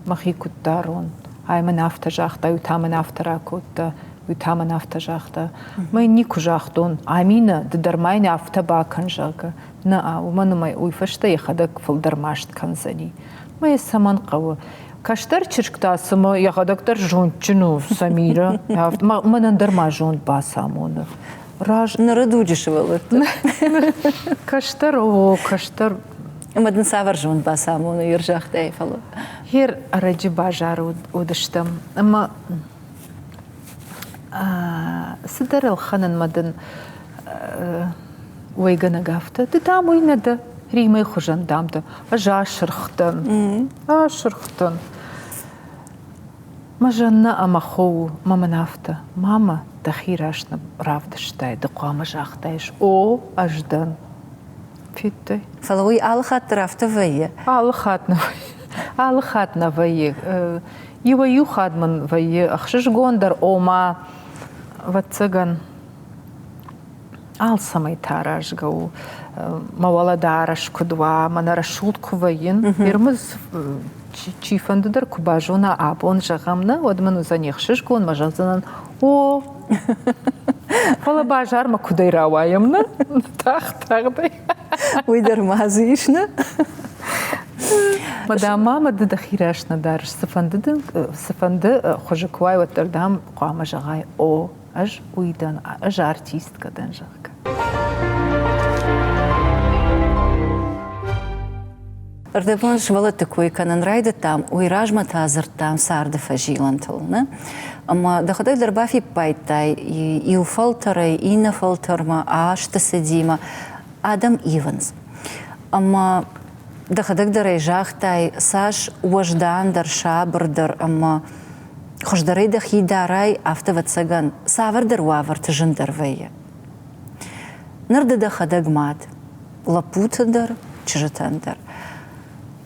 мӕхи куыд дарон. Ай мын афтӕ загъта, уый та мын афтӕ ракодта, уый та мын афтӕ загъта. Мӕ йын никуы загътон, Аминӕ, ды дӕр ма йын афтӕ бакӕн, зӕгъгӕ. Нӕ, уымӕн ӕмӕ уый фӕстӕ йӕхӕдӕг фылдӕр маст кӕндзӕни. Мӕ йӕ цӕмӕн хъӕуы? Кӕстӕр чызг та цыма йӕхӕдӕг дӕр зондджын у, Самира. Мӕнӕн дӕр ма зонд бацамоны. Раз... Ныры дуджы сывӕллӕттӕ. Кӕстӕр, о, кӕстӕр. Ӕмӕ дын цавӕр зонд бацамоны, йе рзагътай, фӕлӕ? Хер ӕрӕджы базары уыдыстӕм ӕмӕ цыдӕр ӕлхӕнынмӕ дын уӕйгӕнӕг афтӕ, ды дам уый нӕ дӕ, Римӕй хуызӕн дам дӕ. Ӕз асырх дӕн, асырх дӕн. Мӕ Жаннӕ ӕмӕ хо у, мӕ мын афтӕ, мамӕ, дӕхи раст нӕ равдыстай, ды хъуамӕ загътаис, о, ӕз дӕн. Федтай? Фӕлӕ уый алы хатт дӕр афтӕ вӕййы. Алы хатт нӕ вӕййы. Алы хатт нӕ вӕййы. Иуӕй-иу хатт мын вӕййы ӕхсызгондӕр, ома, ӕвӕццӕгӕн, алцӕмӕй та аразгӕ у. Мӕ уӕлӕдарӕс куыд уа, мӕнӕ рӕсугъд куы вӕййын. Ирмыз чифӕнды дӕр куы базона абон, зӕгъӕм, нӕ, уӕд мын уыдзӕн ӕхсызгон, мӕ зӕгъдзынӕн, о, фӕлӕ базармӕ куыдӕй рауайӕм, нӕ, тагъд-тагъдӕй. Уый дӕр ма дзы ис, нӕ? Мадам, мама, ды дӕхи раст нӕ дарыс, цыфӕнды дын, цыфӕнды хуызы куы уай, уӕддӕр дам хъуамӕ зӕгъай, о, ӕз уый дӕн, ӕз артисткӕ дӕн, зӕгъгӕ. Ӕрдӕбон сывӕллӕтты кой кӕнын райдыдтам, уый размӕ та дзырдтам царды фӕзилӕнтыл. Нӕ? Ӕмӕ дӕхӕдӕг дӕр бафиппайдтай, иу фӕлтӕрӕй иннӕ фӕлтӕрмӕ, азты цыдимӕ адӕм ивынц. Ӕмӕ дӕхӕдӕг дӕр ӕй загътай, цас уӕздандӕр, сабырдӕр ӕмӕ хуыздӕрӕй дӕхи дарай, афтӕ, ӕвӕццӕгӕн, цавӕрдӕр уавӕрты зындӕр вӕййы. Ныр ды дӕхӕдӕг мад, лӕппуты дӕр, чызджытӕн дӕр.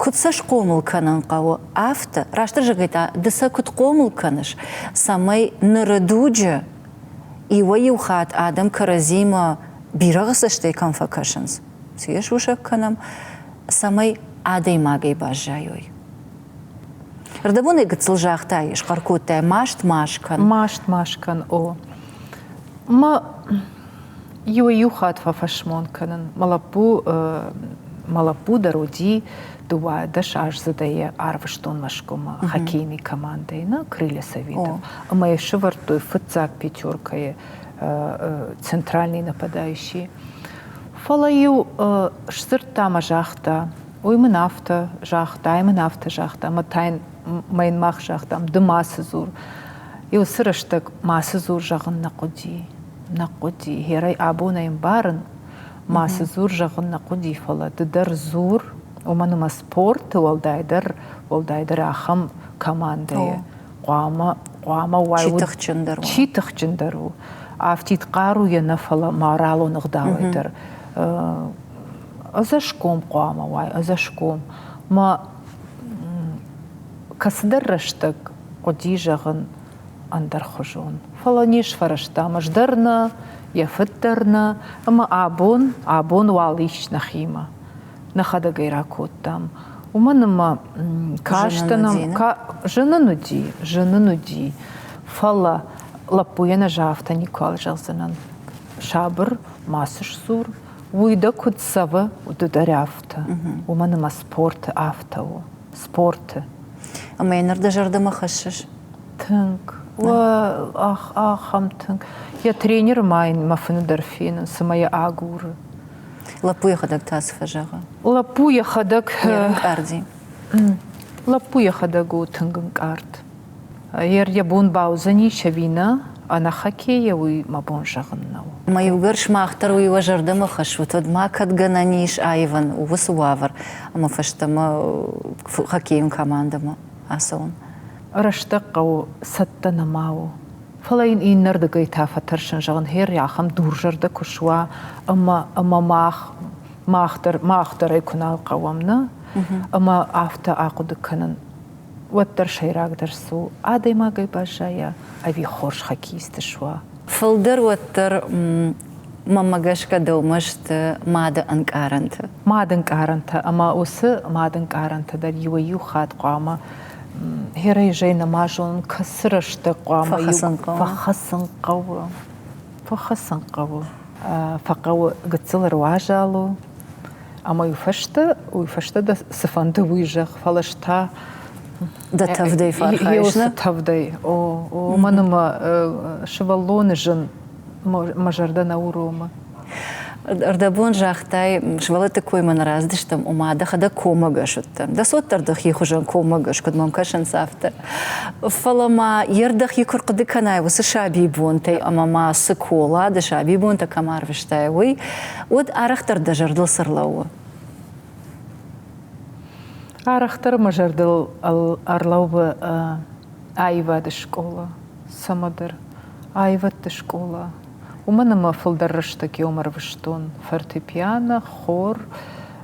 Куыд сӕ схъомыл кӕнын хъӕуы, афтӕ, растдӕр зӕгъгӕй та, ды сӕ куыд хъомыл кӕныс, цӕмӕй ныры дуджы иуӕй-иу хатт адӕм кӕрӕдзимӕ бирӕгъы цӕстӕй кӕм фӕкӕсынц, цы йӕ сусӕг кӕнӕм, цӕмӕй адӕймагӕй баззайой. Рдӕбонӕй гыццыл загътай, схъӕр кодтай, маст ма скӕн. Маст ма скӕн, о. Мӕ иуӕй-иу хатт фӕфӕсмон кӕнын. Мӕ лӕппу, мӕ лӕппу дӕр уыди дыууадӕсаздзыдӕй йӕ арвыстон Мӕскуымӕ хоккейный командӕйы, нӕ, Крылья Советов. Ӕмӕ йӕ сӕвӕрдтой фыццаг пятеркӕйы центральный нападающий. Фӕлӕ-иу сдзырдта ӕмӕ загъта, уый мын афтӕ загъта, ай мын афтӕ загъта, ӕмӕ та йын мӕ йын мах загътам, ды мацы дзур. Уыцы рӕстӕг мацы дзур зӕгъын нӕ хъуыди, нӕ хъуыди. Херӕй абон ӕй ӕмбарын, мацы дзур зӕгъын нӕ хъуыди, фӕлӕ ды дӕр дзур, уымӕн ӕмӕ спорты уӕлдайдӕр, уӕлдайдӕр ахӕм командӕйы хъуамӕ хъуамӕ уай чи тыхджындӕр у. Чи тыхджындӕр у. Афтид хъаруйӕ нӕ, фӕлӕ моралон ӕгъдауӕй дӕр. Ӕдзӕсгом хъуамӕ уай, ӕдзӕсгом. Мӕ кӕцыдӕр рӕстӕг хъуыди зӕгъын ӕндӕрхуызон. Фӕлӕ не сфӕрӕзтам ӕз дӕр нӕ, йӕ фыд дӕр нӕ, ӕмӕ абон, абон уал ис нӕхимӕ. Нӕхӕдӕг ӕй ракодтам. Уымӕн ӕмӕ кастӕн зын ын уыди, зын ын уыди. Фӕлӕ лӕппуйӕн ӕз афтӕ никуал зӕгъдзынӕн. Сабыр, мацы сдзур, уый дӕ куыд цӕвы, ды дӕр афтӕ. Уымӕн ӕмӕ спорты афтӕ у. Спорты. Ӕмӕ йын ныр дӕ зӕрдӕмӕ хӕссыс? Тынг. Ах, ахӕм тынг. Йӕ тренеры ма йын мӕ фыны дӕр фенын, цыма йӕ агуры. Лӕппу йӕхӕдӕг та цы фӕзӕгъы? Лӕппу йӕхӕдӕг... Ӕрынкъарди. Лӕппу йӕхӕдӕг у тынг ӕнкъард. Йӕ бон бауыдзӕнис ӕви нӕ, ӕнӕ хоккейӕ уый мӕ бон зӕгъын нӕу. Ӕмӕ иугӕр сымах дӕр уый уӕ зӕрдӕмӕ хӕссут, уӕд ма кӕд гӕнӕн ис аивӕн уыцы уавӕр ӕмӕ фӕстӕмӕ хоккейон командӕмӕ ацӕуын? Рӕстӕг хъӕуы, цӕттӕ нӕма у. Фӕлӕ йын иннӕрдыгӕй та фӕтӕрсын, зӕгъын, хер ахӕм дурзӕрдӕ куы суа ӕмӕ, ӕмӕ мах, мах дӕр, мах дӕр ӕй куы нал хъӕуӕм, нӕ? Ӕмӕ афтӕ ахъуыды кӕнын, уӕддӕр сӕйрагдӕр цы у, адӕймагӕй баззайа ӕви хорз хоккеист суа? Фылдӕр уӕддӕр мӕнмӕ гӕсгӕ дӕумӕ сты мады ӕнкъарӕнтӕ. Мады ӕнкъарӕнтӕ ӕмӕ уыцы мады ӕнкъарӕнтӕ дӕр иуӕй-иу хатт хъуамӕ херӕй зӕй нӕма зонын, кӕцы рӕстӕг хъуамӕ фӕхӕцын хъӕуы. Фӕхӕцын хъӕуы. Фӕхӕцын хъӕуы. Фӕхъӕуы гыццыл ӕруазал у, ӕмӕ уый фӕстӕ, уый фӕстӕ дӕ цыфӕнды уый зӕгъ, фӕлӕ ӕз та. Дӕ тӕвдӕй фӕархайыс, нӕ? Тӕвдӕй, о, уымӕн ӕмӕ сывӕллоны зын мӕ зӕрдӕ нӕ уромы. Ӕрдӕбон загътай, сывӕллӕтты коймӕ нӕ рацыдыстӕм, ома дӕхӕдӕг коммӕгӕс уыдтӕ. Дӕ цот дӕр дӕхи хуызӕн коммӕгӕс, куыд мӕм кӕсынц, афтӕ. Фӕлӕ ма йе рдӕхи куы рхъуыды кӕнай уыцы сабибонтӕй ӕмӕ ма цы кола ды сабибонтӕ кӕм арвыстай, уый, уӕд арӕхдӕр дӕ зӕрдыл цы рлӕууы? Арӕхдӕр мӕ зӕрдыл ӕрлӕууы аивады скъола, цӕмӕдӕр аивӕдты скъола. Уымӕн ӕмӕ фылдӕр рӕстӕг иумӕ ӕрвыстон фортепиано, хор,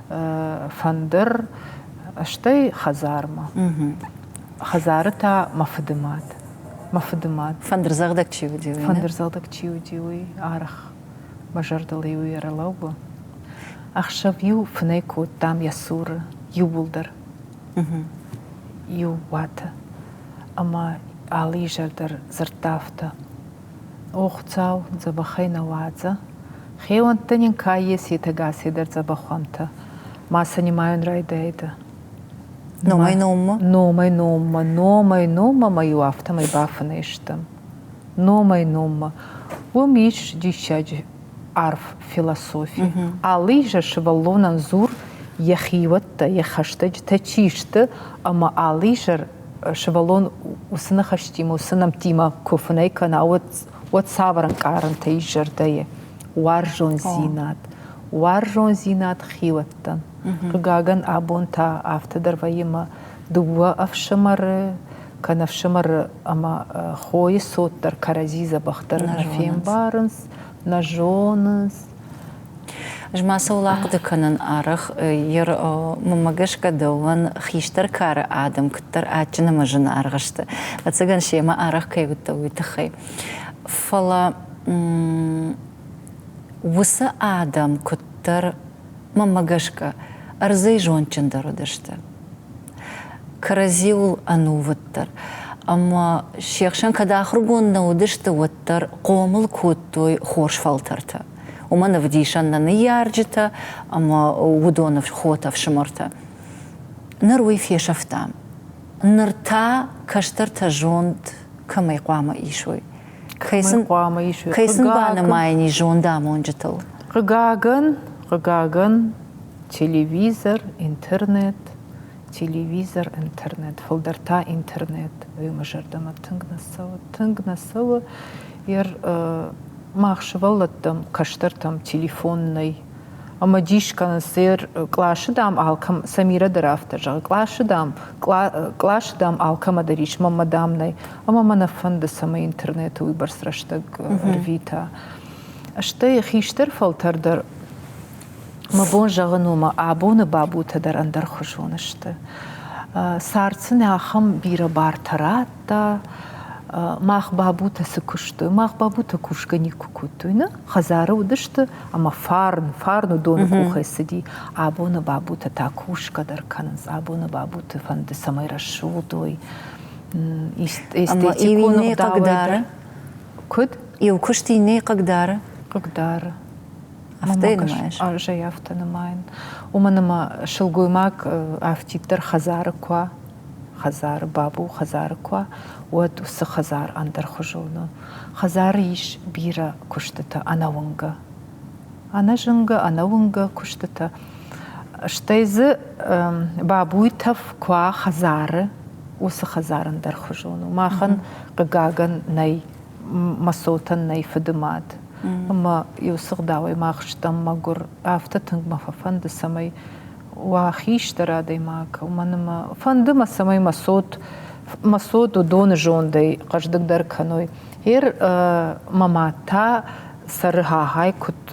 фӕндыр, стӕй хӕдзармӕ. Хӕдзары та мӕ фыдымад. Мӕ фыдымад. Фӕндырдзӕгъдӕг чи уыди, уый? Фӕндырдзӕгъдӕг чи уыди, уый арӕх мӕ зӕрдыл-иу ӕрлӕууы. Ӕхсӕв-иу фынӕй кодтам йӕ цуры иууылдӕр. Иу уаты. Ӕмӕ алы изӕр дӕр дзырдта афтӕ: О Хуцау, дзӕбӕхӕй нӕ уадзӕ. Хеуӕнттӕ нин ка ес, етӕ ӕгасейдӕр дзӕбӕх уӕнтӕ. Ма сӕ нимайун райдайдӕ. Номӕй-номмӕ? Номӕй-номмӕ, номӕй-номмӕ ма-иу афтӕмӕй бафынӕй стӕм. Номӕй-номмӕ. Уым ис диссаджы арф философи. Алы изӕр сывӕллонӕн дзур йӕ хиуӕттӕ, йӕ хӕстӕджытӕ чи сты, ӕмӕ алы изӕр сывӕллон уыцы ныхӕстимӕ, уыцы нӕмттимӕ куы фынӕй кӕна, уӕд, уӕд цавӕр ӕнкъарӕнтӕ ис зӕрдӕйы? Уарзондзинад. Уарзондзинад хиуӕттӕн. Хъыгагӕн, абон та афтӕ дӕр вӕййы мӕ дыууӕ ӕфсымӕры, кӕнӕ ӕфсымӕры ӕмӕ хойы цот дӕр кӕрӕдзи дзӕбӕхдӕр нӕ фембарынц, нӕ зонынц. Ӕз ма цӕуыл ахъуыды кӕнын арӕх, мӕнмӕ гӕсгӕ дӕуӕн хистӕр кары адӕм куыддӕр адджын ӕмӕ зынаргъ сты. Ӕцӕгӕн семӕ арӕх кӕй уыдтӕ, уый тыххӕй. Фӕлӕ уыцы адӕм куыддӕр, мӕнмӕ гӕсгӕ, ӕрдзӕй зондджындӕр уыдысты. Кӕрӕдзиуыл ӕнувыддӕр. Ӕмӕ се хсӕн кӕд ахуыргонд нӕ уыдысты, уӕддӕр хъомыл кодтой хорз фӕлтӕртӕ. Уымӕн ӕвдисӕн нӕ ныййарджытӕ ӕмӕ уыдоны хотӕ, ӕфсымӕртӕ. Ныр уый фесӕфтам. Ныр та кӕстӕртӕ зонд кӕмӕй хъуамӕ исой? Кӕй сын, хъуамӕ исой? Кӕй сын банымайын ис зондамонджытыл? Хъыгагӕн, хъыгагӕн, телевизор, интернет, телевизор, интернет, фылдӕр та интернет. Уый мӕ зӕрдӕмӕ тынг нӕ цӕуы, тынг нӕ цӕуы. Ер мах сывӕллӕттӕм, кӕстӕртӕм телефон нӕй. Ӕмӕ дис кӕнынц, ер къласы, дам, алкӕм, Самирӕ дӕр афтӕ зӕгъы, къласы, дам, къласы, дам, алкӕмӕ дӕр ис, мӕнмӕ, дам, нӕй. Ӕмӕ мӕ нӕ фӕнды, цӕмӕй интернеты уыйбӕрц рӕстӕг ӕрвита. Стӕй хистӕр фӕлтӕр дӕр Мӕ бон зӕгъын у, мӕ абоны бабутӕ дӕр ӕндӕрхуызон сты. Цард сын ахӕм бирӕ бартӕ радта. Мах бабутӕ цы куыстой? Мах бабутӕ кусгӕ никуы кодтой, нӕ? Хӕдзары уыдысты ӕмӕ фарн, фарн уыдоны къухӕй цыди. Абоны бабутӕ та кусгӕ дӕр кӕнынц. Абоны бабуты фӕнды, цӕмӕй рӕсугъд уой, эстетикон ӕгъдауӕй дӕр. Куыд? Иу куыст иннӕйы хъыгдары? Хъыгдары. Афтӕ нымайыс? Ӕз ӕй афтӕ нымайын. Уымӕн ӕмӕ сылгоймаг афтиддӕр хӕдзары куы уа, хӕдзары бабу хӕдзары куы уа, уӕд уыцы хӕдзар ӕндӕрхуызон у. Хӕдзары ис бирӕ куыстытӕ ӕнӕуынгӕ. Ӕнӕзынгӕ, ӕнӕуынгӕ куыстытӕ. Стӕй дзы бабуйы тӕф куы уа хӕдзары, уыцы хӕдзар ӕндӕрхуызон у. Махӕн, хъыгагӕн, нӕй мӕ цотӕн нӕй фыдымад. Ӕмӕ иу сыгъдауӕй мах стӕм мӕгуыр. Афтӕ тынг мӕ фӕфӕнды, цӕмӕй уа хистӕр адӕймаг, уымӕн ӕмӕ фӕнды мӕ, цӕмӕй мӕ цот, мӕ цот уыдоны зондӕй хъӕздыгдӕр кӕной. Ер мӕ мад та цӕры хахӕй куыд,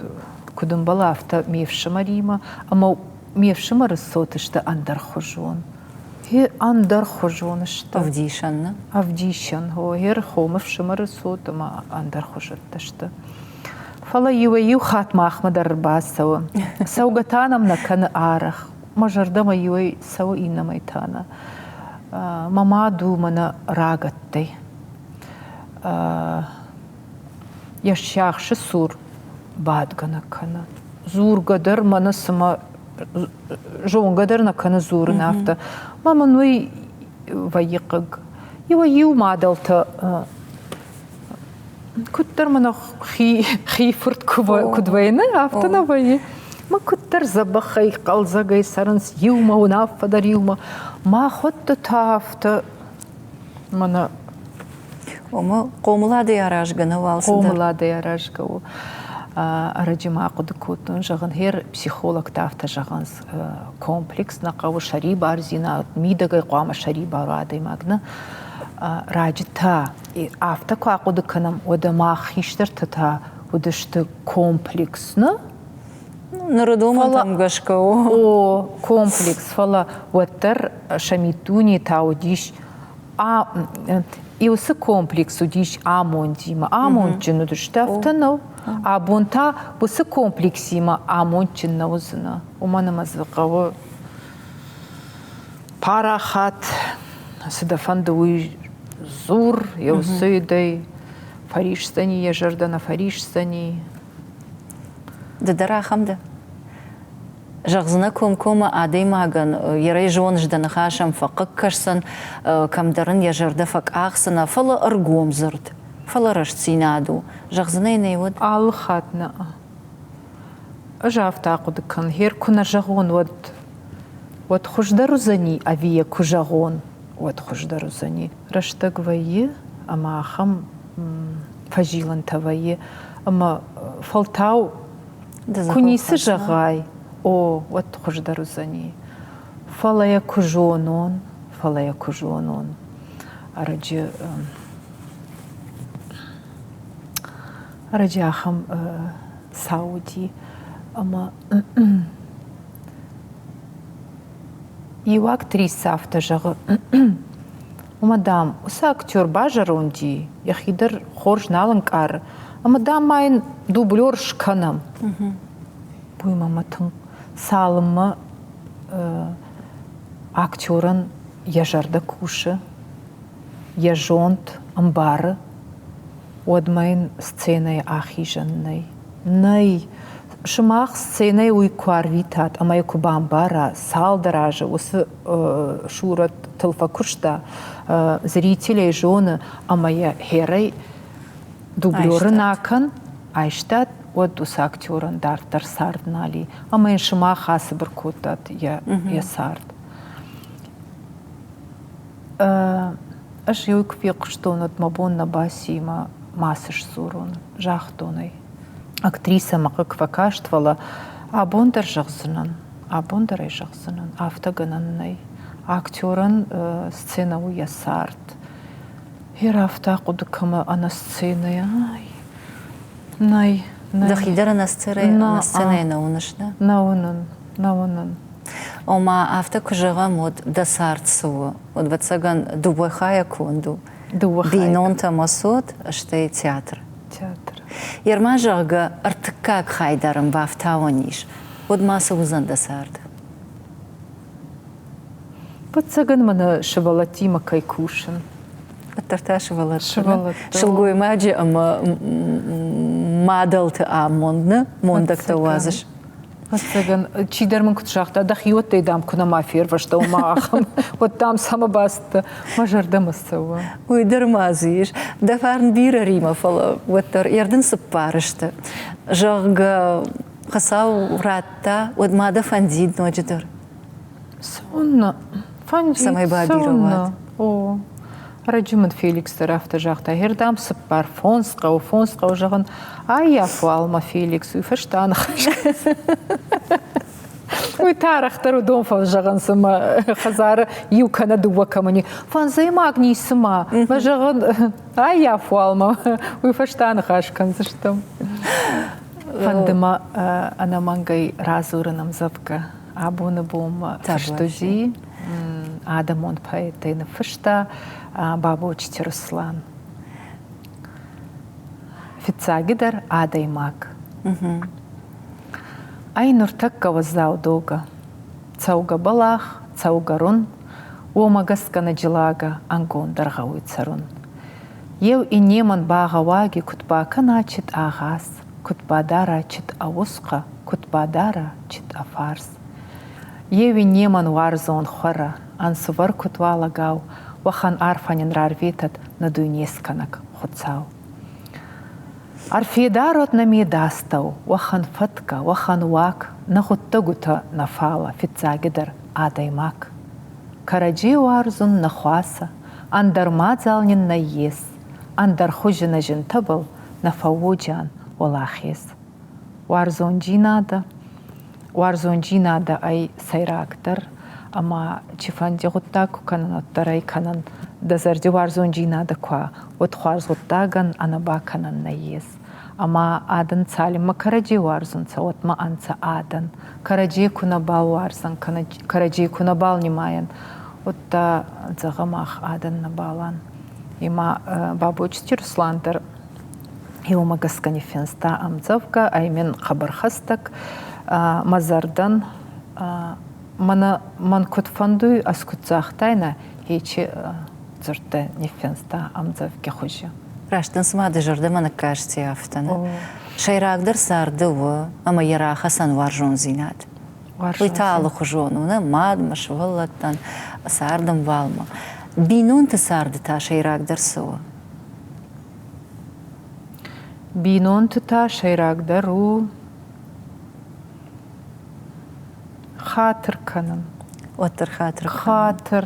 куыд ӕмбӕлы, афтӕ ме фсымӕримӕ, ӕмӕ ме фсымӕры цот сты ӕндӕрхуызон. Ӕндӕрхуызон сты. Ӕвдисӕн, нӕ? Ӕвдисӕн, о, ӕрхомы фсымӕры цот ӕмӕ ӕндӕрхуызӕттӕ сты. Фӕлӕ иуӕй-иу хатт махмӕ дӕр ӕрбацӕуы. Цӕугӕ та нӕм нӕ кӕны арӕх. Мӕ зӕрдӕмӕ иуӕй цӕуы, иннӕмӕй та нӕ. Мӕ мад у мӕнӕ рагӕттӕй. Йӕ сиахсы цур бадгӕ нӕ кӕны. Дзургӕ дӕр мӕнӕ цыма зонгӕ дӕр нӕ кӕны дзурын афтӕ. Мӕ мын уый вӕййы хъыг. Иуӕй-иу мадӕлтӕ куыддӕр мӕнӕ хи фырт куыд вӕйны, афтӕ нӕ вӕййы. Мӕ куыддӕр дзӕбӕхӕй, хъӕлдзӕгӕй цӕрынц иумӕ, уынаффӕ дӕр иумӕ. Махуӕтты та афтӕ мӕнӕ Ома хъомыладӕй аразгӕ нӕу алцыдӕр. Хъомыладӕй аразгӕ у. Ӕрӕджы ма ахъуыды кодтон, зӕгъын, гъер психологтӕ афтӕ зӕгъынц, комплекс нӕ хъӕуы сӕрибардзинад, мидӕгӕй хъуамӕ сӕрибар уа адӕймаг, нӕ? Раджы та афтӕ куы ахъуыды кӕнӕм, уӕдӕ мах хистӕртӕ та уыдысты комплекс, нӕ? Ныры домӕнтӕм гӕсгӕ у. О, комплекс, фӕлӕ уӕддӕр сӕ миддуне та уыдис уыцы комплекс уыдис амондимӕ. Амондджын уыдысты, афтӕ нӕу. Абон та уыцы комплексимӕ амондджын нӕ уыдзынӕ. Уымӕн ӕмӕ дзы хъӕуы парахат, цы дӕ фӕнды, уый дзур, йӕ уыцы фӕрисдзӕни, йӕ зӕрдӕ нӕ фӕрисдзӕни. Ды дӕр ахӕм дӕ? Зӕгъдзынӕ комкоммӕ адӕймагӕн, йӕ зоныс дӕ ныхас ӕм фӕхъыг кӕсдзӕн, кӕмдӕр ын йӕ зӕрдӕ фӕкъахдзынӕ, фӕлӕ ӕргом дзырд, фӕлӕ рӕстдзинад у. Зӕгъдзынӕ йын ӕй уӕд? Алы хатт нӕ. Ӕз афтӕ ахъуыды кӕн, гъер куы нӕ зӕгъон, уӕд, уӕд хуыздӕр уыдзӕни ӕви йӕ куы зӕгъон, уӕд хуыздӕр уыдзӕни. Рӕстӕг вӕййы ӕмӕ ахӕм фӕзилӕнтӕ вӕййы, ӕмӕ фӕлтау куы ницы зӕгъай, о, уӕд хуыздӕр уыдзӕни. Фӕлӕ йӕ куы зонон, фӕлӕ йӕ куы зонон, ӕрӕджы ӕрӕджы ахӕм цау уыди, ӕмӕ иу актрисӕ афтӕ зӕгъы, Уымӕ, дам, уыцы актер базӕронди, йӕхи дӕр хорз нал ӕнкъары, ӕмӕ, дам, ма йын дублер скӕнӕм. Уый мӕ тынг цалынмӕ актерӕн йӕ зӕрдӕ кусы, йӕ зонд ӕмбары, уӕдмӕ йын сценӕйы ахизӕн нӕй. Нӕй. Сымах сценӕйы уый куы арвитат ӕмӕ йӕ куы бамбара, цалдӕр азы уыцы сурӕттыл фӕкуыста, зрителӕй зоны ӕмӕ йӕ хӕрӕй дублеры нӕ кӕн, айстат, уӕд уыцы актерӕн дарддӕр цард нал и. Ӕмӕ йын сымах ацыбыр кодтат йӕ цард. Ӕз ӕй куы фехъуыстон, уӕд мӕ бон нӕ баци мӕ мацы сдзурон, загътон ӕй. Актрисӕмӕ хъыг фӕкаст, фӕлӕ абон дӕр зӕгъдзынӕн, абон дӕр ӕй зӕгъдзынӕн, афтӕ гӕнӕн нӕй. Актерӕн сценӕ у йӕ цард. Гъер афтӕ ахъуыды кӕмӕ ӕнӕ сценӕйӕ, ай, нӕй, нӕй. Дӕхи дӕр ӕнӕ сценӕйӕ нӕ уыныс, нӕ? Нӕ уынын, нӕ уынын. Ома, афтӕ куы зӕгъӕм, уӕд дӕ цард цы у? Уӕд, ӕвӕццӕгӕн, дыууӕ хайӕ конд у. Дыууӕ хайӕ. Бинонтӕ ӕмӕ цот, стӕй театр. Театр. Ерма, зӕгъгӕ, ӕртыккаг хай дӕр ын бафтауӕн ис, уӕд ма цы уыдзӕн дӕ царды? Ӕвӕццӕгӕн, мӕнӕ сывӕллӕттимӕ кӕй кусын. Уӕддӕр та сывӕллӕттӕ. Сылгоймаджы ӕмӕ мадӕлты амонд, нӕ мондӕгтӕ уадзыс. Ӕвӕццӕгӕн, чидӕр мын куыд загъта, дӕхиуӕттӕй, дам, куы нӕма фервӕзтӕ, ома ахӕм, уӕд, дам, цӕмӕ бацыдтӕ, мӕ зӕрдӕмӕ цӕуы. Уый дӕр ма дзы ис. Дӕ фарн бирӕ Римӕ, фӕлӕ уӕддӕр ердын цыппар сты. Зӕгъгӕ, Хуыцау радта, уӕд ма дӕ фӕндид ноджыдӕр. Цӕуыннӕ? Фӕндид, Цӕмӕй бабирӕ уат. О, Ӕрӕджы мын Феликс дӕр афтӕ загъта, Гердам цыппар, фондз хъӕуы, фондз хъӕуы, зӕгъын, аййаф уал мӕ Феликс, уый фӕстӕ аныхас Уый та арӕхдӕр уыдон фӕзӕгъынц ӕмӕ хӕдзары иу кӕнӕ дыууӕ кӕмӕн и. Фӕндзӕймаг ницы ма, мӕ зӕгъын, аййаф уал мӕ, уый фӕстӕ аныхас кӕндзыстӕм. Фӕнды мӕ ӕнӕмӕнгӕй радзурын ӕмдзӕвгӕ. Абоны бонмӕ фыст уыди адӕмон поэттӕй ныффыста Бабочити Руслан. Фиццагидӕр адӕймаг. Ӕй нуртӕккӕ уӕззау догӕ. Цӕугӕ бӕлах, цӕугӕ рун, уомӕ гӕсгӕ нӕ жилагӕ ӕнгондӕр гъӕуй цӕрун. Еу иннемӕн багъӕуаги куд бакӕна чит агъаз, куд бадара чит ӕ усхъӕ, куд бадара чит ӕ фарс. Еу иннемӕн уарзон хуӕрӕ. ӕнсувӕр куд уа лӕгау, уӕхӕн арфӕ нин рарветӕд нӕ дуйнескӕнӕг Хуцау. Ӕрфедар уӕд нӕ медастӕу, уӕхӕн фӕткӕ, уӕхӕн уаг, нӕ гъуддӕгутӕ нӕ фалӕ, фиццагидӕр адӕймаг. Кӕрӕдзей уарзун нӕ хуасӕ, ӕндӕр мадзал нин нӕййес, ӕндӕр хузи нӕ зинтӕбӕл нӕ фӕууодзиан уӕлахез. Уарзондзийнадӕ Уарзондзийнадӕ ӕй сӕйрагдӕр, ӕма цифӕнди гъуддаг ку кӕнӕн, уӕддӕр ӕй кӕнӕн. Дӕ зӕрди уарзондзийнадӕ ку уа, уӕд хуарз гъуддагӕн ӕнӕ бакӕнӕн нӕййес. Ӕма адӕн цалинмӕ кӕрӕдзей уарзунцӕ, уӕдмӕ ӕнцӕ адӕн. Кӕрӕдзей ку нӕбал уарзӕн, кенӕ кӕрӕдзей ку нӕбал нимайӕн, уӕдта, зӕгъӕ, мах адӕн нӕбал ан. Ема Бабочити Руслан дӕр Еумӕ гӕсгӕ ниффинста ӕмдзӕвгӕ ӕй мин хъӕбӕр хӕстӕг мӕ зӕрдӕн. Мӕнӕ мӕн куд фӕндуй, ӕз куд загътайнӕ, ечи дзурдтӕ ниффинста ӕмдзӕвги хузи. Раст дын цыма дӕ зӕрдӕмӕ ныккасти афтӕ, нӕ? Сӕйрагдӕр царды у ӕмӕ йӕ рахӕцӕн уарзондзинад. Уый та алыхуызон у, нӕ мадмӕ, сывӕллӕттӕн, цардӕмбалмӕ. Бинонты царды та сӕйрагдӕр цы у? Бинонты та сӕйрагдӕр у хатыр кӕнын. Уӕддӕр хатыр кӕнын. Хатыр.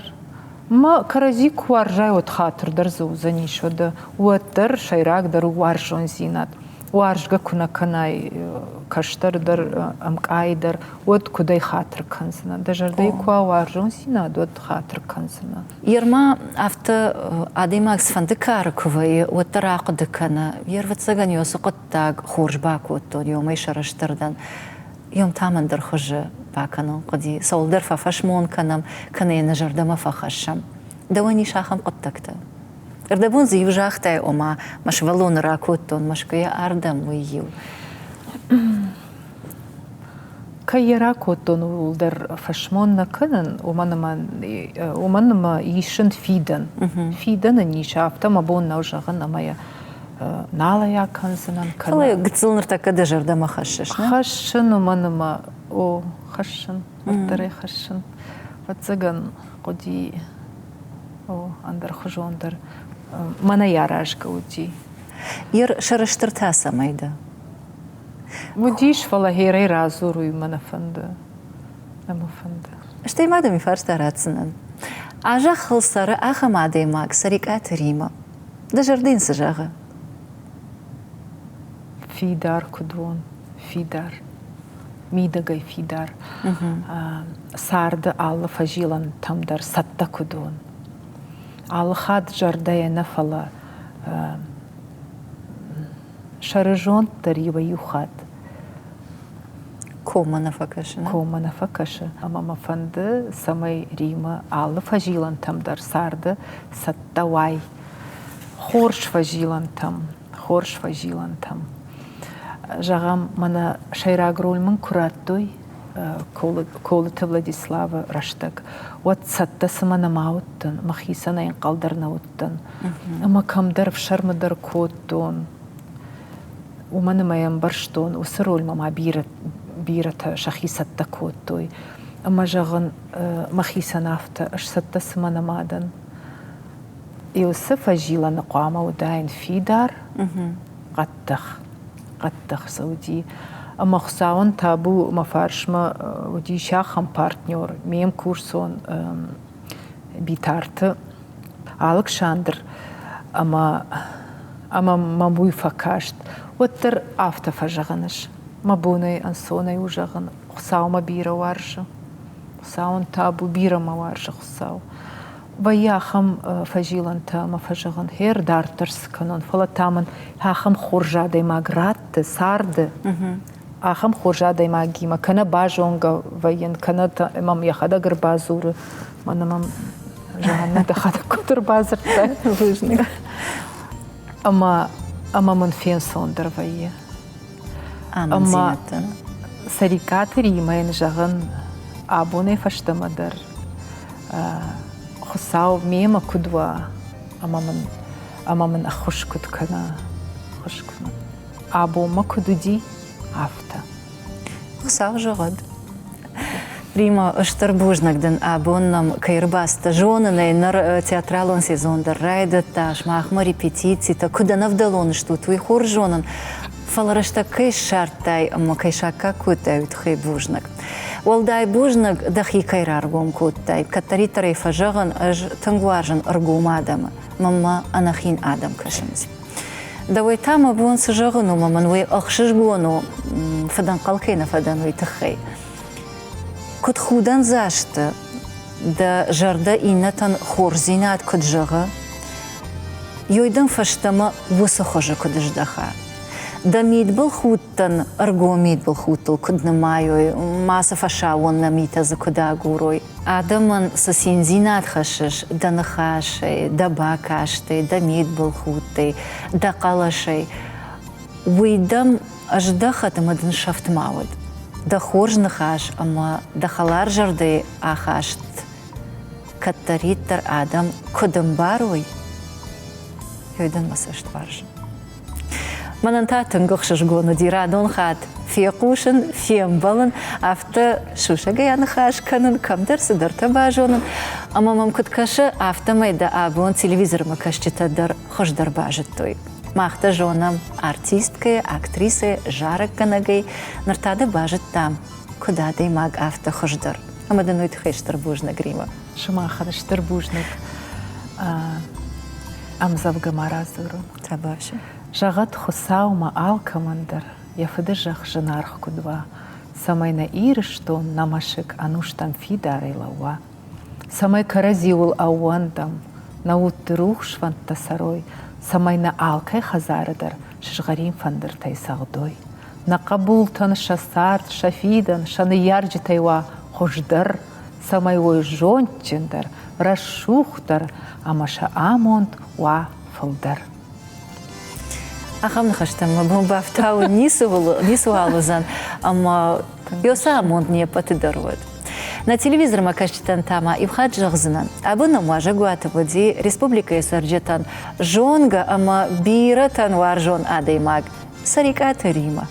Мӕ кӕрӕдзи куы уарзай, уӕд хатыр дӕр дзы уыдзӕнис, уӕдӕ уӕддӕр сӕйрагдӕр у уарзондзинад. Уарзгӕ куы нӕ кӕнай кӕстӕр дӕр, ӕмкъай дӕр, уӕд куыдӕй хатыр кӕндзынӕ? Дӕ зӕрдӕйы куы уа уарзондзинад, уӕд хатыр кӕндзынӕ. Ерма афтӕ адӕймаг цыфӕнды кары куы вӕййы, уӕддӕр ахъуыды кӕны, йе рвӕццӕгӕн уыцы хъуыддаг хорз бакодтон, уымӕй сӕрыстыр дӕн. Йом та мӕн дӕр хуызы бакӕнын хъуыди, цӕуылдӕр фӕфӕсмон кӕнӕм, кӕнӕ йӕ нӕ зӕрдӕмӕ фӕхӕссӕм. Дӕуӕн ис ахӕм хъуыддӕгтӕ? Ӕрдӕбон дзы иу загътай, ома мӕ сывӕллоны ракодтон Мӕскуыйӕ ардӕм, уый иу. Кӕй йӕ ракодтон, ууыл дӕр фӕсмон нӕ кӕнын, уымӕн ӕмӕ уымӕн ӕмӕ исын фидӕн. Фидӕн ын ис, афтӕ мӕ бон нӕу зӕгъын, ӕмӕ йӕ нал ӕй акӕндзынӕн. Фӕлӕ гыццыл ныртӕккӕ дӕ зӕрдӕмӕ хӕссыс, нӕ? Хӕссын, уымӕн ӕмӕ, о, хӕссын, уӕддӕр ӕй хӕссын. Ӕвӕццӕгӕн, хъуыди, о, ӕндӕрхуызон дӕр. Мӕнӕй аразгӕ уыди. Ер сӕрыстыр та цӕмӕй дӕ? Уыдис, фӕлӕ херӕй радзуруй мӕ нӕ фӕнды. Нӕ мӕ фӕнды. Стӕй ма дӕм фарста ратдзынӕн. А зӕххыл цӕры ахӕм адӕймаг Цӕрикъаты Римӕ. Дӕ зӕрдӕ йын цы зӕгъы? Фидар куыд уон, фидар. Мидӕгӕй фидар. Царды алы фӕзилӕнтӕм дӕр цӕттӕ куыд уон. Алы хатт зӕрдӕйӕ нӕ, фӕлӕ Сӕрызонд дӕр иуӕй-иу хатт коммӕ нӕ фӕкӕсы. Коммӕ нӕ фӕкӕсы. Ӕмӕ мӕ фӕнды, цӕмӕй Римӕ алы фӕзилӕнтӕм дӕр царды цӕттӕ уай. Хорз фӕзилӕнтӕм, хорз фӕзилӕнтӕм. Зӕгъӕм, мӕнӕ сӕйраг роль мын куы радтой Колыты Владиславы рӕстӕг, уӕд цӕттӕ цымӕ нӕма уыдтӕн, мӕхицӕн ӕнхъӕл дӕр нӕ уыдтӕн. Ӕмӕ кӕмдӕр ӕфсӕрмы дӕр кодтон. Уымӕн ӕмӕ йӕ ӕмбӕрстон, уыцы рольмӕ ма бирӕ, бирӕтӕ сӕхи цӕттӕ кодтой. Ӕмӕ, зӕгъын, мӕхицӕн афтӕ, ӕз цӕттӕ цымӕ нӕма дӕн. Уыцы фӕзилӕны хъуамӕ уыдаин фидар, хъӕддых. Хъӕддых дзы уыди. Ӕмӕ Хуыцауӕн табу, мӕ фарсмӕ уыдис ахӕм партнер, ме мкурсон Битарты Алыксандр ӕмӕ ӕмӕ мӕм уый фӕкаст, уӕддӕр афтӕ фӕзӕгъын ӕз. Мӕ бонӕй ӕнцонӕй у зӕгъын, Хуыцау мӕ бирӕ уарзы. Хуыцауӕн табу, бирӕ мӕ уарзы Хуыцау. Вӕййы ахӕм фӕзилӕнтӕ ӕмӕ фӕзӕгъын, хер дарддӕр цы кӕнон, фӕлӕ та мын ахӕм хорз адӕймаг ратты царды, ахӕм хорз адӕймагимӕ кӕнӕ базонгӕ вӕййын, кӕнӕ мӕм йӕхӕдӕг ӕрбадзуры, мӕнӕ мӕм Жаннӕ дӕхӕдӕг куыд ӕрбадзырдтай. Бузныг. Ӕмӕ, ӕмӕ мын фенцондӕр вӕййы. Ӕмӕ Цӕрикъаты Римӕйӕн зӕгъын, абонӕй фӕстӕмӕ дӕр Хуыцау мемӕ куыд уа ӕмӕ мын ӕмӕ мын ӕххуыс куыд кӕна, ӕххуыс кӕна. Абонмӕ куыд уыди, афтӕ. Хуыцау зӕгъӕд. Рима, стыр бузныг дын, абон нӕм кӕй ӕрбацыдтӕ. Зонын ӕй, ныр театралон сезон дӕр райдыдта, сымахмӕ репетицитӕ, куыд ӕнӕвдӕлон стут, уый хорз зонын. Фӕлӕ рӕстӕг кӕй ссардтай ӕмӕ кӕй саккаг кодтай, уый тыххӕй бузныг. Уӕлдай бузныг, дӕхи кӕй раргом кодтай. Кӕддӕриддӕр ӕй фӕзӕгъын, ӕз тынг уарзын ӕргом адӕмы, мӕнмӕ ӕнӕхин адӕм кӕсынц. Дӕуӕй та мӕ бон цы зӕгъын у, ӕмӕ мын уый ӕхсызгон у, фыдӕнхъӕл кӕй нӕ фӕдӕн, уый тыххӕй. Куыд худӕндзасты дӕ зӕрдӕ иннӕтӕн хорздзинад куыд зӕгъы, ёй дын фӕстӕмӕ уыцы хуызы куыд здӕха. Дӕ мидбылхудтӕн ӕргом мидбылхудтыл куыд нымайой, мацы фӕсауон нӕ митӕ дзы куыд агурой. Адӕмӕн цы циндзинад хӕссыс дӕ ныхасӕй, дӕ бакастӕй, дӕ мидбылхудтӕй, дӕ хъӕлӕсӕй, уый дӕм ӕздӕхӕд ӕмӕ дын сӕфт ма уӕд. Дӕ хорз ныхас ӕмӕ дӕ хӕлар зӕрдӕйы ахаст кӕддӕриддӕр адӕм куыд ӕмбарой, уый дын мӕ цӕст уарзы. Мӕнӕн та тынг ӕхсызгон уыди радон хатт фехъусын, фембӕлын, афтӕ сусӕгӕй аныхас кӕнын, кӕмдӕр цыдӕртӕ базонын. Ӕмӕ мӕм куыд кӕсы, афтӕмӕй дӕ абон телевизормӕ кӕсджытӕ дӕр хуыздӕр базыдтой. Мах дӕ зонӕм артисткӕйӕ, актрисӕйӕ, зарӕггӕнӕгӕй. Ныр та дӕ базыдтам, куыд адӕймаг, афтӕ хуыздӕр. Ӕмӕ дын уый тыххӕй стыр бузныг, Римӕ. Сымахӕн стыр бузныг. Ӕмдзӕвгӕ ма радзурон. Табашы. Зӕгъӕд Хуыцаумӕ алкӕмӕн дӕр йӕ фыды зӕхх зынаргъ куыд уа, цӕмӕй нӕ Ирыстон, нӕ мӕсыг ӕнустӕм фидарӕй лӕууа. Цӕмӕй кӕрӕдзиуыл ӕууӕндӕм, нӕ удты рухс фӕндтӕ цӕрой, цӕмӕй нӕ алкӕй хӕдзары дӕр сызгъӕрин фӕндыртӕй цӕгъдой. Нӕ хъӕбултӕн сӕ цард, сӕ фидӕн, сӕ ныййарджытӕй уа хуыздӕр, цӕмӕй уой зондджындӕр, рӕсугъддӕр ӕмӕ сӕ амонд уа фылдӕр. Ахӕм ныхӕстӕм мӕ бон бафтауын ницыуал уыдзӕн, ӕмӕ Ёсы амонд не ппӕты дӕр уӕд. Нӕ телевизормӕ кӕсджытӕн та ма иу хатт зӕгъдзынӕн. Абон нӕм уазӕгуаты уыди республикӕйы цӕрджытӕн зонгӕ ӕмӕ бирӕтӕн уарзон адӕймаг Цӕрикъаты Римӕ.